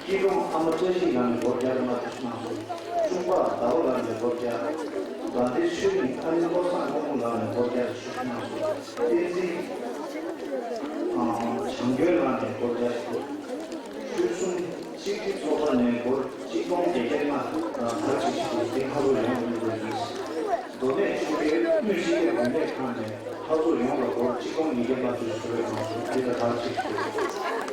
སྐྱིད་གྲོང་ཨ་མ་བཀྲ་ཤིས་ལགས་ནས་སྒོར་བརྒྱ་ལྔ་བཅུ་ཞུ་གནང་སོང་། ཁྲུང་པ་ཟླ་བ་ལགས་ནས་སྒོར་བརྒྱ། དགའ་ལྡན་ཆོས་གླིང་ཨ་ནེ་བློ་བཟང་ཀླུ་མོ་ལགས་ནས་སྒོར་བརྒྱ་ཞུ་གནང་སོང་། བསྟན་འཛིན་བྱམས་མགོན་ལགས་ནས་སྒོར་བརྒྱ་ཞུ། ཆོལ་གསུམ་གཅིག་སྒྲིལ་ཚོགས་པ་ནས་སྒོར་གཅིག་སྟོང་བརྒྱད་བརྒྱ་ལྔ་དང་དར་གཅིག་ཞུ་སྟེ་ཁ་ལོ་ཡོང་ཡོང་དགོས་ཡིན། མདོ་སྨད་ཆོས་རྒྱལ་དངོས་གཞིས་ཀྱི་རིག་གནས་ཁང་ནས་ལྷ་ཚོགས་ཡོངས་ལ་སྒོར་གཅིག་སྟོང་ཉིས་བརྒྱ་ལྔ་བཅུ་ཞུ་བའི་ཁོངས་སུ་དེ་ལ་དར་གཅིག་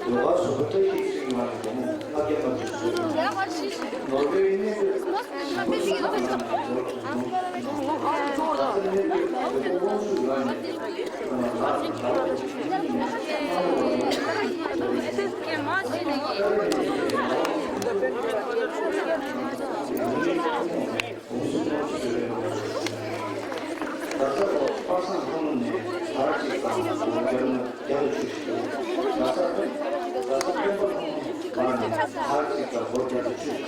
ཞུ། ལོ་ཁ་སུ་པ་བཀྲ་ཤིས་ཚེ་རིང་ལགས་ནས་སྒོར་མོ་ལྔ་བརྒྱ་ལྔ་བཅུ་ཞུ་བའི་ཁོངས་སུ། ནོར་ཝེ་གནས་སྡོད་ཞིང་པ་ཚེ་རིང་ལགས་ནས་སྒོར་དྲུག་སྟོང་ཞུ་གནང་སོང་། རྡ་ས་གནས་སྡོད་སྐུ་དབང་ཕྱུག་ལགས་ནས་ལགས་ལགས་ཀྱི་ཉིན་ནས་ཁ་ལོ་བ་ཡོངས་ལ་སྒོར་གཅིག་སྟོང་ཉིས་བརྒྱ་ལྔ་བཅུ་ཞུ་བའི་ཁོངས་སུ། ཡུལ་མིའི་ཐུན་མོང་ནས་གུང་གསེང་སྔོན་ཞུ་བའི་ནང་དུ་ཞུ་གནང་ཡོད། རྡ་ས་ལྷོ་པ་སངས་ལྷ་མོ་ནས་དར་གཅིག་དང་སྒོར་བརྒྱ་ལྔ་བརྒྱ་དང་བཅུ་ཞུ། རྡ་ས་སྟོན་རྡ་ས་སྟོན་པ་ལྷ་མོ་ལགས་ནས་དར་གཅིག་དང་སྒོར་བརྒྱ་དང་བཅུ་ཞུ།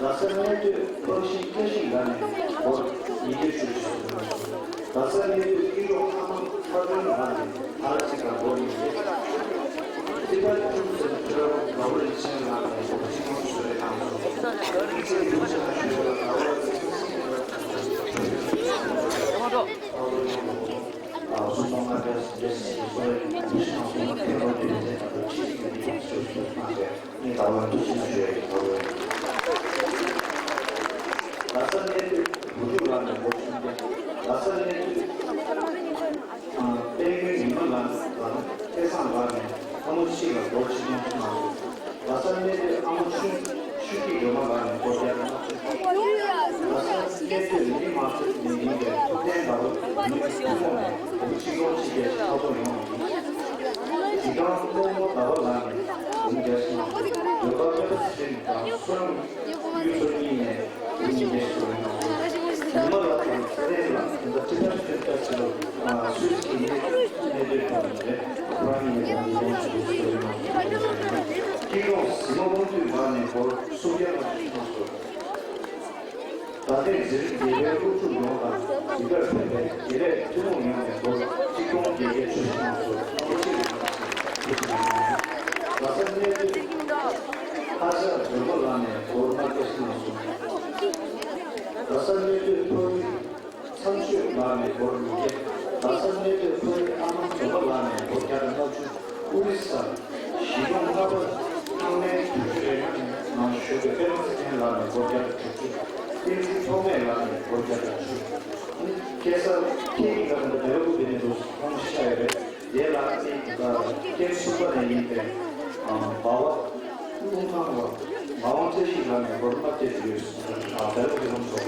རྡ་ས་གནས་སྡོད་སྤང་ཤིང་བཀྲ་ཤིས་ལགས་ནས་སྒོར་ཉིས་བརྒྱ་བཅུ་ཞུ་གནང་སོང་། རྡ་ས་གནས་སྡོད་སྐྱིད་གྲོང་ཨ་མ་ལྷ་སྒྲོན་ལགས་ནས་དར་གཅིག་དང་སྒོར་ཉིས་བརྒྱ། སྲིད་པ་ཁྲིམས་ཟེར་ན་དུས་རབས་དགའ་བོ་རིན་ཆེན་ལགས་ནས་སྒོར་གཅིག་སྟོང་ཞུ་བའི་ནང་དུ། དམིགས་བསལ་ཡུལ་ཆེན་ལ་ཞུ་བའི་དགའ་བོ་རིན་ཆེན་སྲིད་པ་ཨ་སུམ་སྟོང་ལྔ་བརྒྱ་ཞེ་བརྒྱད་ཞེ་བརྒྱད་སོགས་ཀྱི་གུས་ཕྱག་དང་སྐུ་མ་མཁན་པོ་དེ་བས་ཏེ་ད་ལྟ་ཁྲིམས་ཀྱི་མི་ཚོགས་ཞུ་ཞུ་གནང་སྟེ། ངས་ད་བར་དུ་ཕྱིན་ཞུ་ཡ་ཡིན། ད་བར་རྡ་ས་གནས་སྡོད་བུ་ཕྲུག་ལགས་ནས་སྒོར་བཅོ་ལྔ། རྡ་ས་གནས་སྡོད་དཔལ་མགོན་ཉི་མ་ལགས་དང་སྐལ་བཟང་ལགས་ནས་ལྷ་མོ་གཅིག་ལ་སྒོར་ཆིག་སྟོང་གནང་སོང་། རྡ་ས་གནས་སྡོད་ཨ་མ་ཆུང་ཆུང་སྐྱིད་སྒྲོལ་མ་ལགས་ནས་སྒོར་བརྒྱ་དང་ལྔ་བཅུ། རྡ་ས་གནས་སྡོད་མི་རིགས་མང་གཙོ་ནས་ཡིན་པའི་ཐུབ་བསྟན་ཟླ་བ་ནས་ཐུན་མོང་ནས་སྒོར་ཆིག་སྟོང་ཆིག་བརྒྱ་ཞིག་ལྷ་ཚོགས་ཡོངས་ལ་ཡིན། འཇིགས་སྒང་སྟོན་མོ་ཟླ་བ་ལགས་ནས་སྒོར་བརྒྱ་ཞིག་གནང་སོང་། འབྲོག་པ་སྤེན་པ་ཚེ་རིང་དང་བསོད་ནམས་གཡུ་མཚོ་གཉིས་ནས་སྒོར་ཉིས་བརྒྱ་ཞིག་གནང་སོང་། ཉི་མ་ལགས་དང་ཚེ་བརྟན་ལགས་དེ་འདྲ་ཁྲི་ཐར་ཁྲི་ཐར་ཆེ་ལོ་སུད་སི་གི་གནས་གནས་སྡོད་པ་རེད། ཁོ་རང་གཉིས་ནས་སྒོར་ཉིས་སྟོང་ཞིག་གནང་སོང་། སྤྱི་ནོར་གཟིགས་མོ་རླུང་བདུད་འབར་ནས་སྒོར་སུམ་བརྒྱ་ལྔ་བཅུ་གནང་སོང་། ད་ཐེངས་འཛིན་རིམ་རྒྱལ་བའི་སློབ་ཕྲུག་ཡོངས་དང་འཛིན་གྲྭར་ཕེབས་པའི་དགེ་ལས་ཐུན་མོང་ཡོངས་ནས་སྒོར་གཅིག་སྟོང་བརྒྱད་བརྒྱ་བཅུ་བཞི་གནང་སོང་། ཐུགས་རྗེ་ཆེ། རྡ་ས་གནས་སྡོད་ཧ་ཤ་འཛོམས་པ་ལགས་ནས་སྒོར་ལྔ་བརྒྱ་གནང་སོང་། རྡ་ས་གནས་སྡོད་ཕ་ཡུལ་མཚམས་གཅོད་ལགས་ནས་སྒོར་ཉིས་བརྒྱ། རྡ་ས་གནས་སྡོད་ཕ་ཡུལ་ཨ་མ་འཛོམས་པ་ལགས་ནས་སྒོར་བརྒྱ་དང་ལྔ་བཅུ། ཨོ་རི་ས། གཞིས་གྲོང་ལྔ་པ་ཚང་མའི་དུས་ཚོད་རེ་ལྔ་ནང་བཞུགས་པའི་པད་མ་ཚེ་བརྟན་ལགས་ནས་སྒོར་བརྒྱ་དང་དྲུག་ཅུ། བསྟན་འཛིན་ཐོགས་མེད་ལགས་ནས་སྒོར་བརྒྱ་དང་བཅུ། ཁ་སང་ཁྱེད་ཀྱིས་ག་ལ་འདི་ལོ་དགུ་པའི་ནས་འདུག་ཧམ་ཤ་ཡོད་རེད། དེ་ལ་ཨ་ནི་ཁྱེད་གསུམ་པ་ནས་ཡིན་པའི་ཨམ་སྦ་བ་ཀླུང་ཁང་བ་མ་འོངས་བཀྲ་ཤིས་ལགས་ནས་སྒོར་ལྔ་བརྒྱ་ཡོད། ཨ་འདི་ལོ་དགུ་ཧམ་སོ།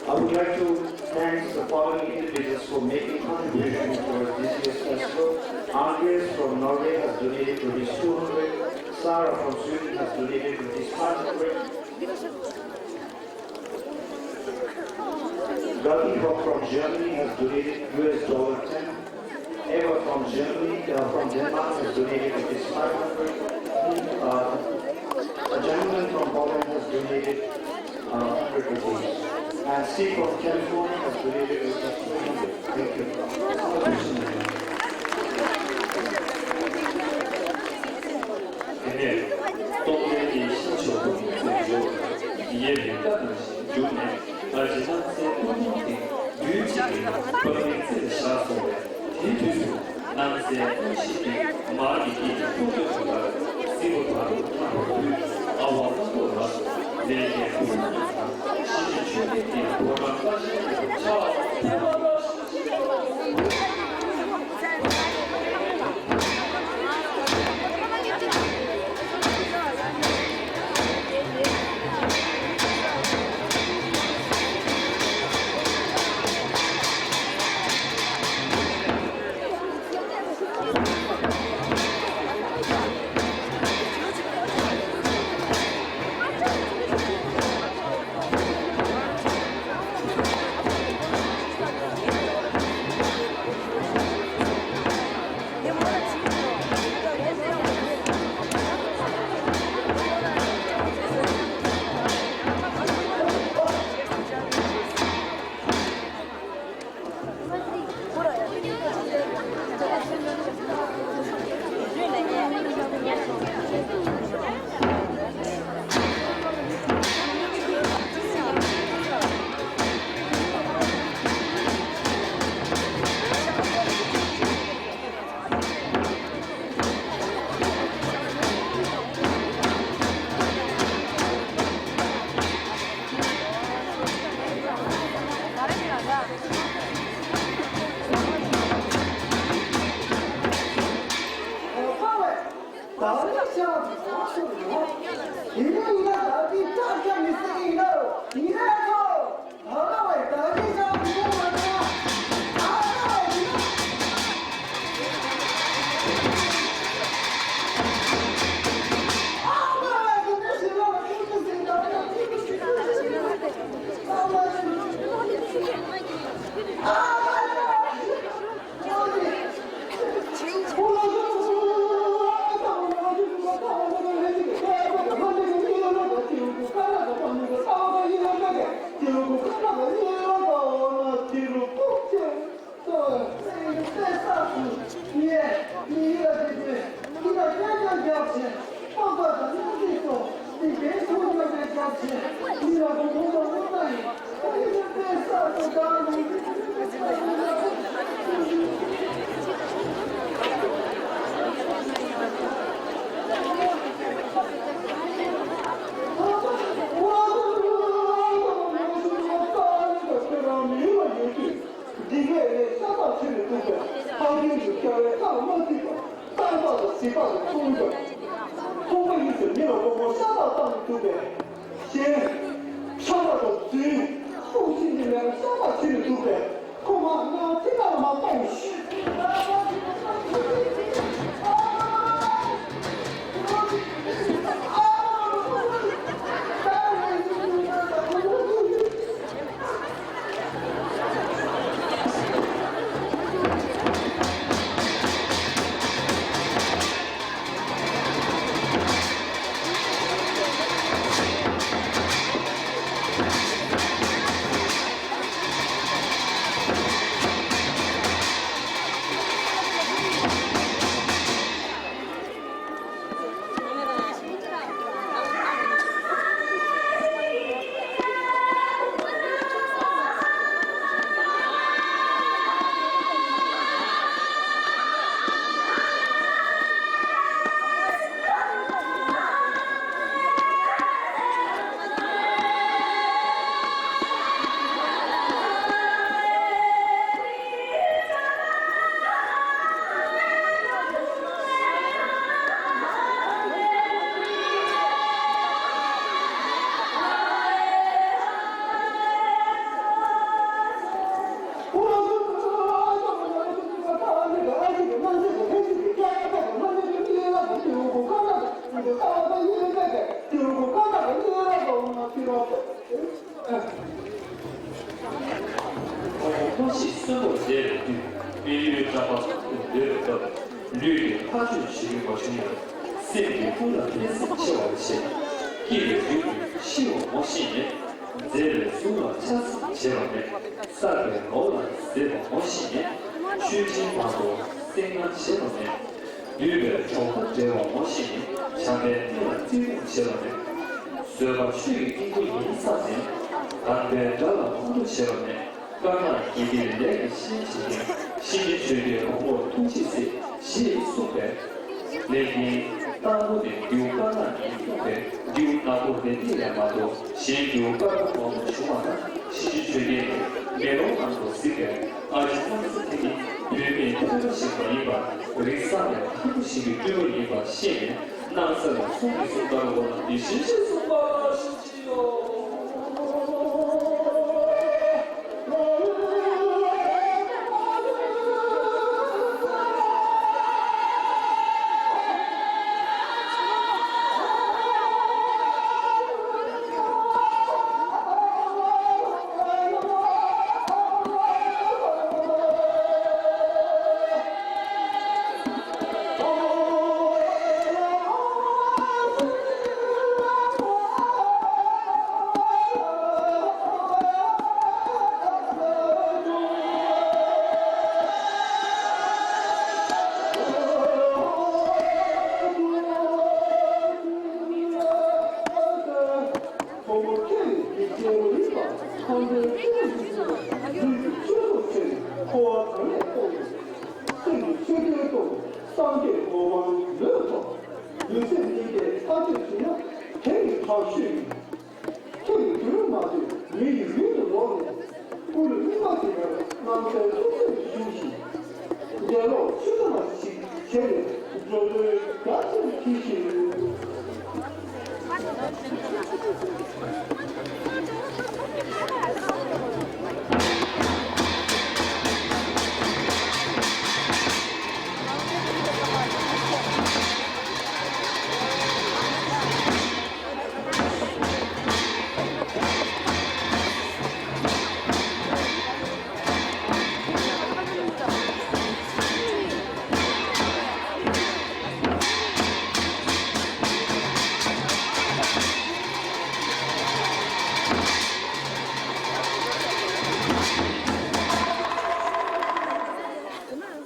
I would like to thank the following individuals for making contribution towards this year's festival. Andres from Norway has donated rupees two hundred, Sarah from Sweden has donated rupees five hundred, Gabi from Germany has donated U S dollar ten, Eva from Germany, uh, from Denmark has donated rupees five hundred. Uh, a gentleman from Poland has donated uh, hundred rupees. And Steve from California has donated rupees three hundred. Thank you. དེ་ནས་སྟོབས་ལྡན་གྱི་ཤར་ཕྱོགས་ཀུན་གྱི་འཇོག་ཡའི་རིགས་ཀ་ནང་བཞིན་བསྒྱུར་ནས། ད་ཅི་ལྟར་ཚེ་ཀུན་མཐོང་སྟེ་རྒྱུད་གཅིག་གི་པ་ལིང་རྩེ་ལ་བཞག་སོང་བས། དེའི་དུས་སུ་སྣང་གསལ་ཀུན་ཤེས་ཀྱི་མར་གྱི་དཀྱིལ་ནས་ཐུགས་འདོད་དུ་ལྟར་སྲིད་པ་བར་དུ་ཐར་བར་འདུད། ཨ་ཝ་སངས་རྒྱས་ལ་སོགས་ལས་ཀྱི་ཕུན་སུམ་ཚོགས་པ་ཞི་བྱེད་མཆོད་རྟེན་གྱི་ཕོ་བྲང་ཀ་ཤན་གྱི་ཕྱག་ཕུལ་བ་ལ། འདི་སྐད་ནི་ཤ་སྟག་ཆེ་ནས་གཏུགས་པས། ལྷ་ལྡན་གྱི་སྐྱ་བས་ཁ་ལ་མ་ཐིགས་པ། རྟ་ལྤགས་དང་གཟིག་ལྤགས་ཀྱིས་མཐོང་བས། ཁོང་པ་ཡིན་ཟེར་མི་ལ་མགོ་སྐོར་ཤ་སྟག་བཏང་ནས་གཏུགས་པས། གཞན། ཤ་སྟག་དང་རྫུན། ཐུགས་ཤིན་ཏུ་ལས་ཀ་ཤ་སྟག་བྱེད་ནས་འདུག་པས། ཁོ་མ་ང་ཐིག་ལ་མ་གཏོང་ཤིག་བསམ་པ་ལྷུན་པོར་འདོད་པའི་སྐབས། ལུས་ཀྱིས་ཐག་གཅོད་བྱེད་རྒྱུ་མ་བྱུང་ཡང་། སེམས་ཀྱིས་ཀུན་ལ་ཕན་སེམས་ཆེ་བར་བྱེད། སྐྱིད་པའི་རྒྱུ་དེ་ཤི་བ་ངོ་ཤེས་ནས། མཛེས་པའི་གཟུགས་ལ་ཆགས་སེམས་བྱེད་པ་མེད། བསགས་པའི་ནོར་ལ་ཟད་པ་ངོ་ཤེས་ནས། ཆོས་ཅན་དང་དུ་སེམས་ང་བྱེད་པ་མེད། འདུས་པའི་གྲོགས་དང་འབྲེལ་བ་ངོ་ཤེས་ནས། བྱམས་པའི་གཏིང་ལ་བརྩེ་དུང་བྱེད་པ་མེད། བཟོད་པ་ཆོས་ཀྱི་སྙིང་པོ་ཡིན་བསམ་ནས། དམ་པའི་དགྲ་ལ་ཁོང་ཁྲོ་བྱེད་པ་མེད། དཀར་ནག་དགེ་སྡིག་ལས་ཀྱི་ཤན་འབྱེད་མཁན། ཤེས་ནས་ཆོས་ཀྱི་རོང་པོར་ཐུགས་རྗེས་གཟིགས། ཞེས་གསུངས་པས། ལས་ཀྱི་རྟགས་མགོ་ནས་རྡེའུ་དཀར་ནག་ཡིན་གསུངས་པས། རྡེའུ་ནག་པོ་དེ་ཏིལ་ལས་མ་གཏོགས་གཞན་རྡེའུ་དཀར་པོ་མང་པོ་བྱུང་བ་དང་། ཤེས་ནས་ཆོས་ཀྱི་མེ་ལོང་ནང་དུ་གཟིགས་པས། ཨ་ཅེ་སྣང་ས་དེ་ནི་བུད་མེད་ཕལ་པ་ཞིག་མ་ཡིན་པར། རིགས་བཟང་བའི་ལྷ་སྐུ་ཞིག་གི་སྤྲུལ་པ་ཡིན་པ་ཤེས་ནས། སྣང་ས་ལ་གསུང་གི་གསུང་ལྟར་འོ་ན་འདི་བཞིན་གཤེགས་གསུངས་པ་ཞེས་བགྱིའོ། ཕུང་པོ་ཁྱོད་ཀྱི་སྐྱེ་བོ་ཡིན་པ། ཁམས་པའི་སྐྱེ་བོ་ཡིན་པ། ལུས་ཀྱི་ཆོས་སུ་ཆེ་འཁོར་བ་གང་ལས་ལྟུང་། སེམས་ཀྱི་ཆོས་ཀུན་སྟོང་། སངས་རྒྱས་གོ་འཕང་ལུས་ཐོབ། ཡུལ་སེམས་གཉིས་ཀའི་ཐག་གཅོད་བྱུང་ན། དེ་ནི་དྲག་ཤོས་ཡིན། ཁྱོད་ཀྱི་དུས་མ་ཐོན་མི་ཡི་ཡུལ་དུ་ལོག་ནས། སྐུ་ལུས་སྙིགས་མ་དེ་ལྟར་རྣམ་གསལ་ཐུགས་སེམས་ཞུགས་ཤིག། ལེ་ལོ་ཆུ་ཚོད་མ་ཞིག་བྱས་ནས་འགྲོ་དོན་རྒྱ་ཆེར་གྱིས་ཤིག།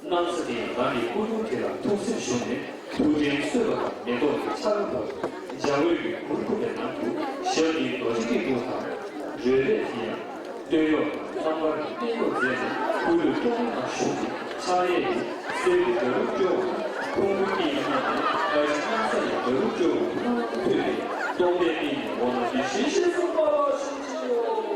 སྣང་ས་དེ་ཡང་ང་ནི་སྐུ་གདུང་དེ་ལ་ཐུགས་སེམས་ཞུགས་ནས། ཐུགས་དྲན་གསོས་པ་དང་མེ་ཏོག་གི་ཆར་པ་བབས། འཇའ་འོད་ཀྱི་གུར་ཁུག་པའི་ནང་དུ་ཞབས་ཀྱི་རྡོ་རྗེ་སྐྱིལ་ཀྲུང་དང་། རོལ་པའི་དེ་ཡང་སྟོད་གཡོགས་དང་རྣམ་པར་གྱི་སྟོད་གཡོགས་མཛད་ནས། སྐུ་ལུས་ཀྲོང་ངེ་ནང་ཞུགས་ཏེ། ཕྱག་གཡས་ཀྱིས་གསེར་གྱི་ཌཱ་རུ་བཀྲོལ་བ་དང་། ཕུང་པོའི་དཀྱིལ་ནས་ཨ་ཏི་སྣང་ས་ཡི་ཌཱ་རུ་བཀྲོལ་བ་ཕུལ་ཏེ། སྟོང་པའི་དཀྱིལ་ནས་འོ་ན་དེ་བཞིན་གཤེགས་སུ་སྨྲ་བ་ཞེས་བགྱིའོ།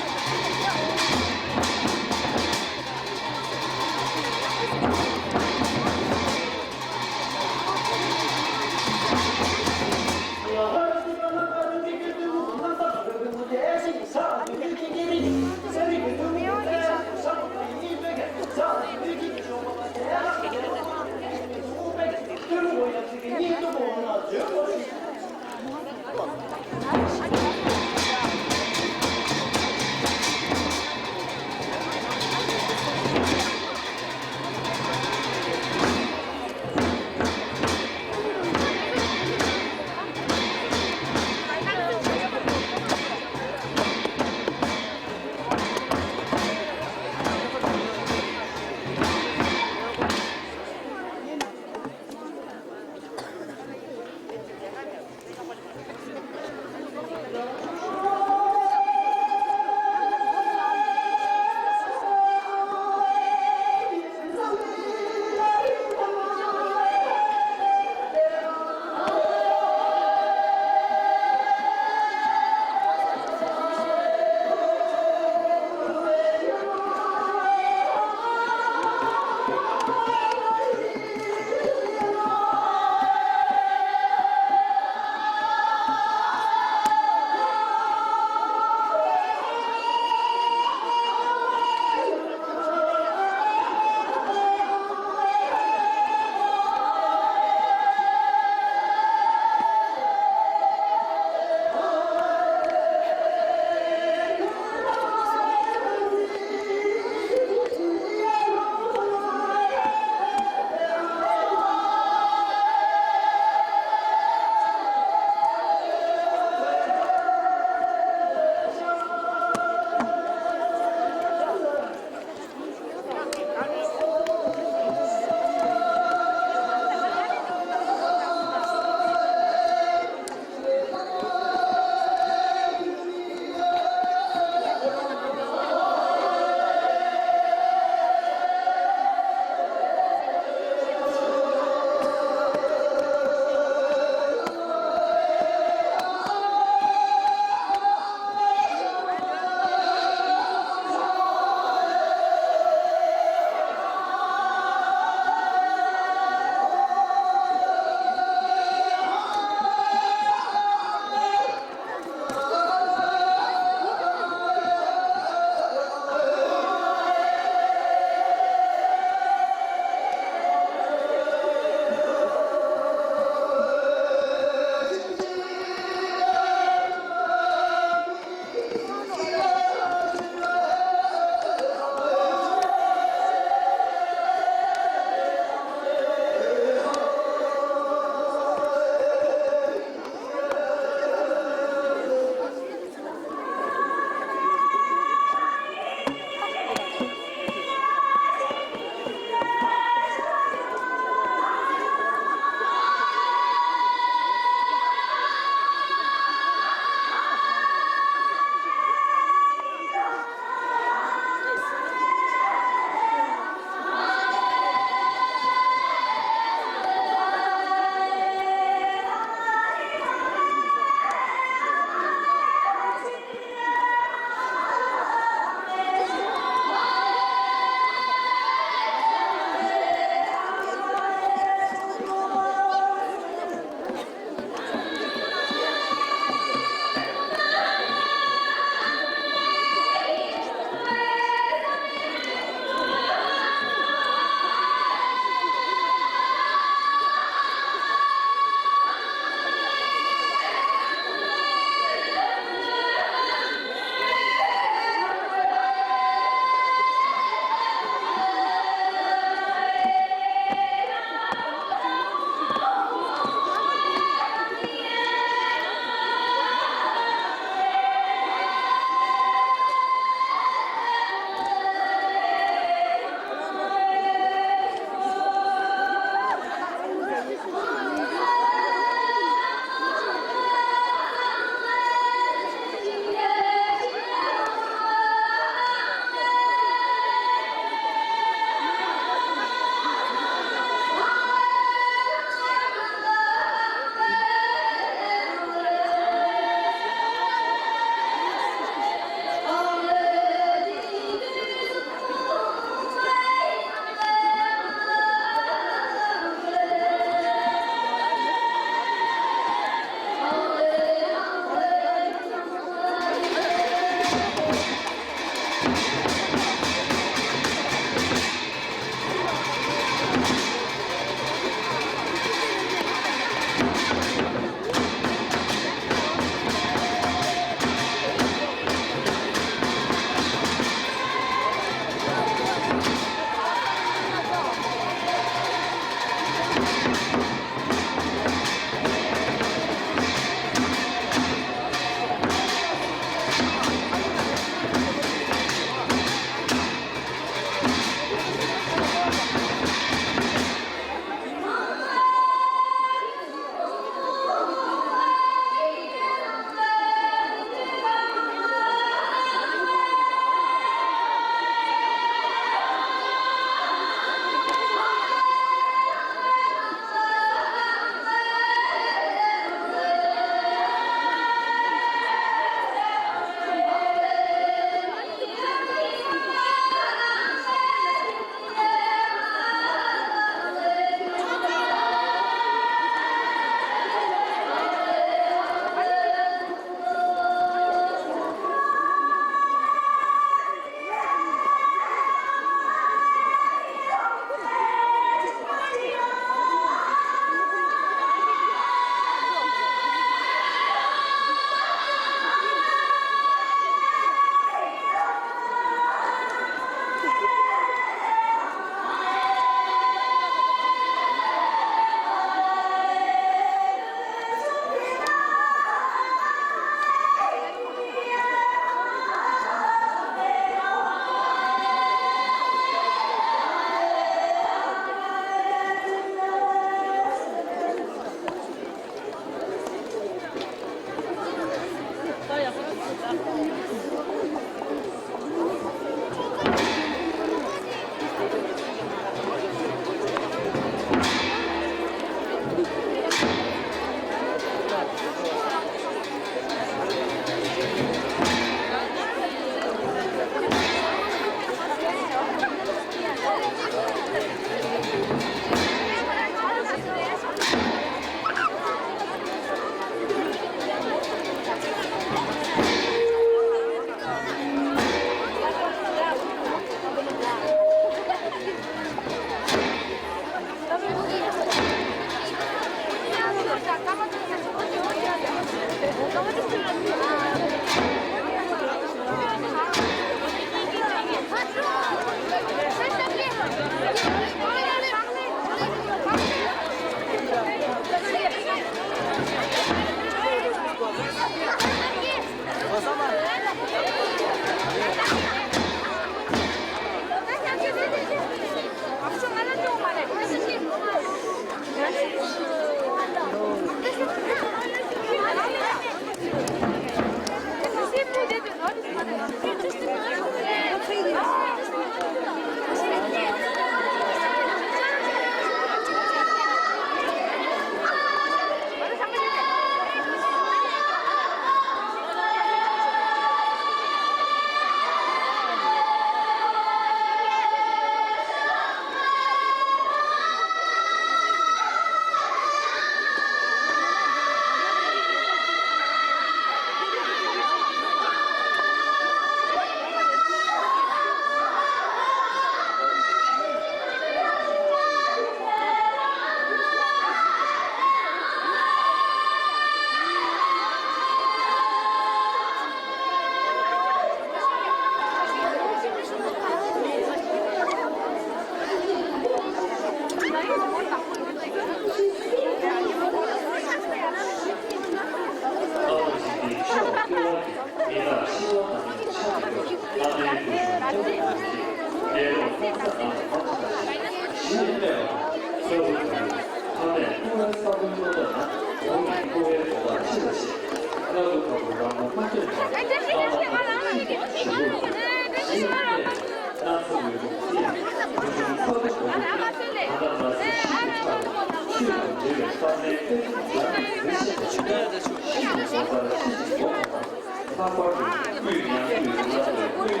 ལྷག་པར་དུ་དབུས་ཉང་དུ་ཡོད་པའི་དབུས་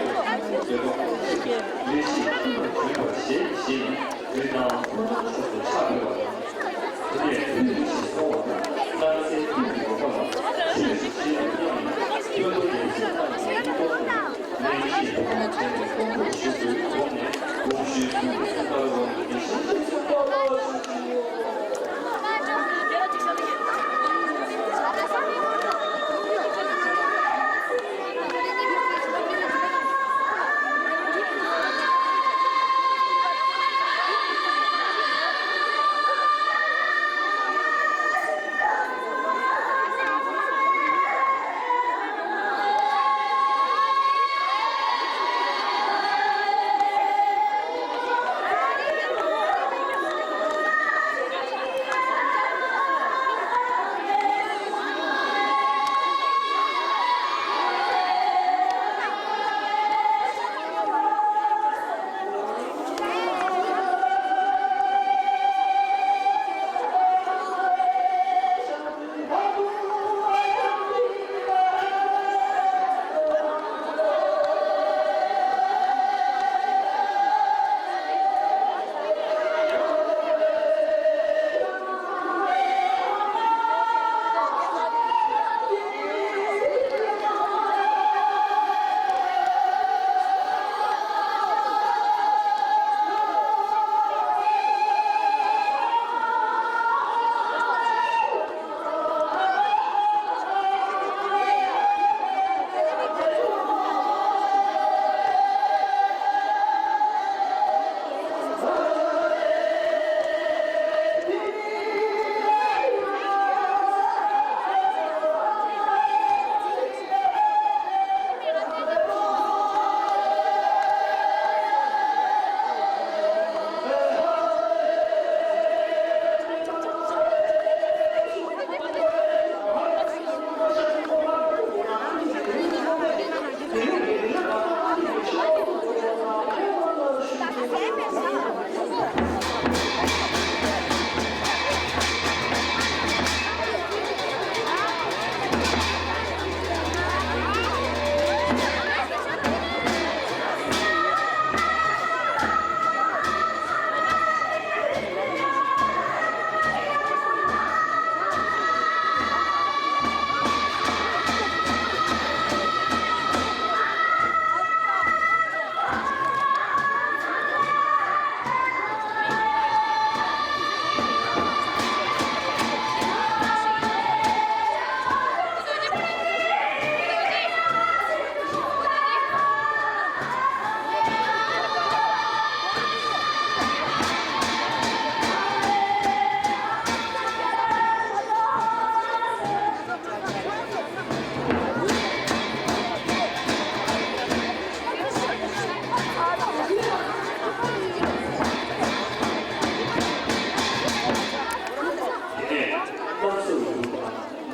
ཡོད་ཁོངས་སུ་ལས་གཞི་ཤིན་ཏུ་རྒྱུན་པར་བཞེས་ཞེས་ནས་རི་དྭགས་ཕོ་བྲང་ཕྱོགས་སུ་ཆགས་ཡོད་པ་དང་། དེ་ནས་དབུས་ཀྱི་ཞིང་སོང་བ་དང་རྣམ་སྲས་དབུས་ཀྱི་འོག་པ་ལ་ཆོས་ཀྱི་ཤིང་ལ་གནང་ནས་ཡོད་དོ་ཡོད་ཚད་ཐམས་ཅད་ཀྱི་ཏོག་ཙམ་ལས་ཀྱི་ཕོ་བྲང་བྱས་ནས་ཀོང་པོར་བཞུགས་པའི་གོང་ནས་དགོངས་ཞུས་གསུང་གི་གསུང་ལྟར་འོག་ནས་ཞིང་སོང་བ་ལ། དེ་ནས་བསམ་སོགས་ཡོད་པ།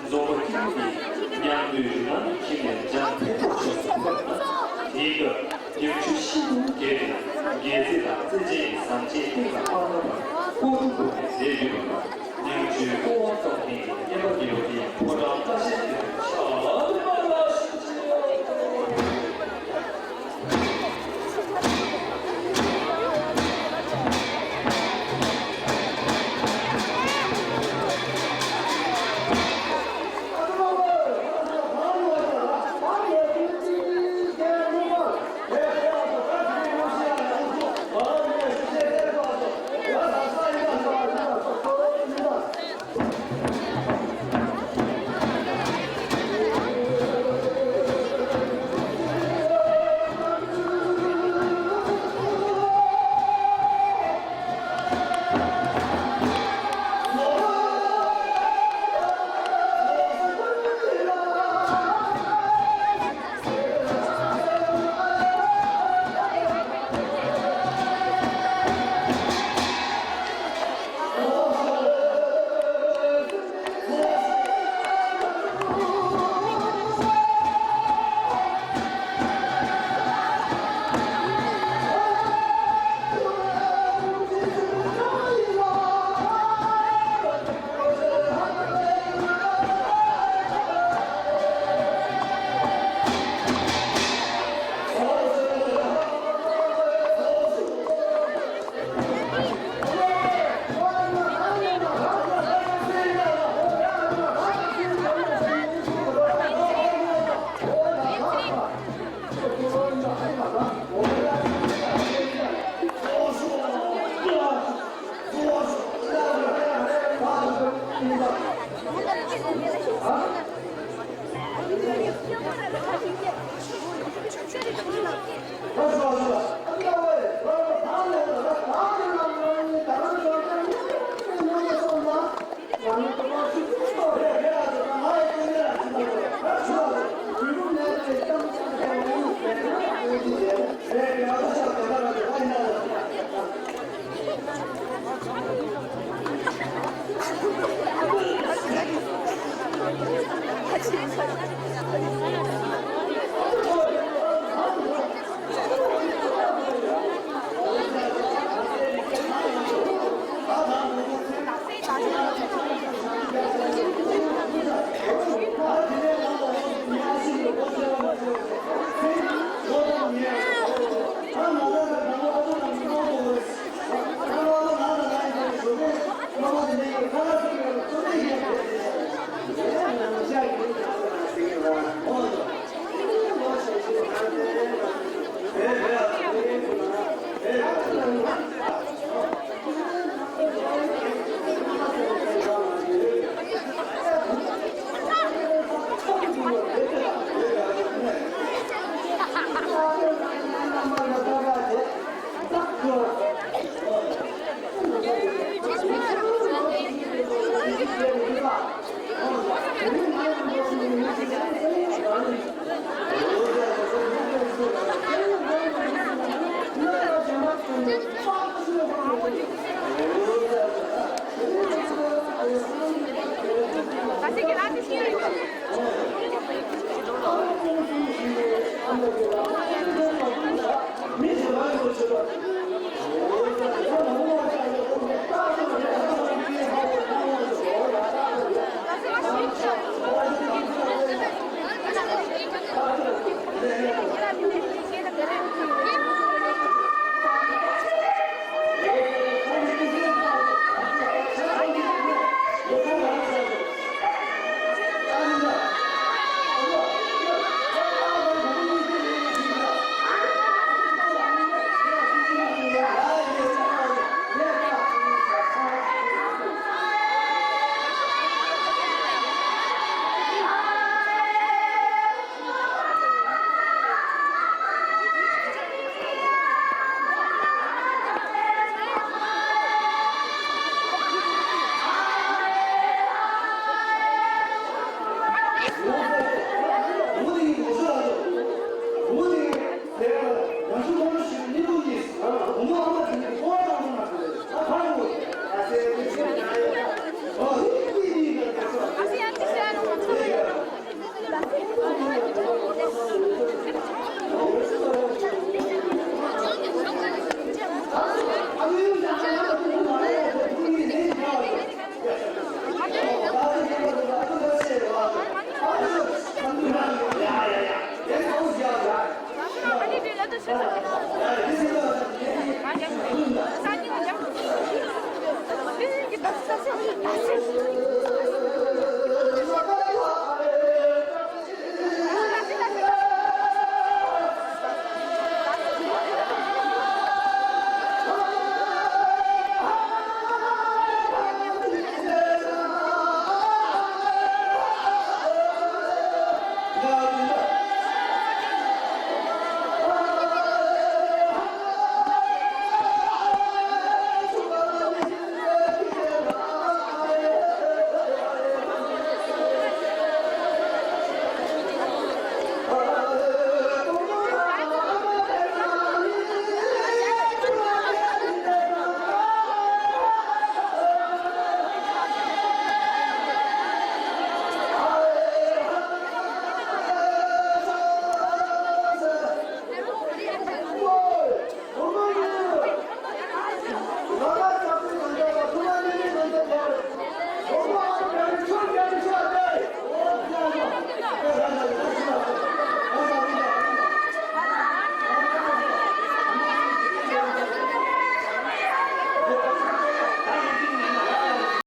རྫོང་པ་ཁྱིམ་གྱི་ཉང་དུ་རི་ནང་ཁྱིམ་ནས་འཇང་ཕེ་ཐོག་ཕྱོགས་སུ་ཕེབས་ན། དེའི་སྐབས་ཉང་ཆུ་ཤིན་ཏུ་རྒྱས་ཏེ། རྒྱལ་སྲིད་དང་བརྩེ་ཆེན་གྱི་ཟམ་ཆེན་སྟེང་ལ་དཔག་ན་པ་སྐོར་དྲུག་སྒྲོག་ནས་མཛེས་ཡོད་པ་དང་། ཉང་ཆུའི་སྐོར་དབང་གཏོང་མཁན་གྱི་སྙེམས་པ་རྒྱལ་པོ་དེའི་ཕོ་བྲང་བཀྲ་ཤིས་འདི་ཕྱག་ལ་མ་ལ་ཞིག་ཅེས།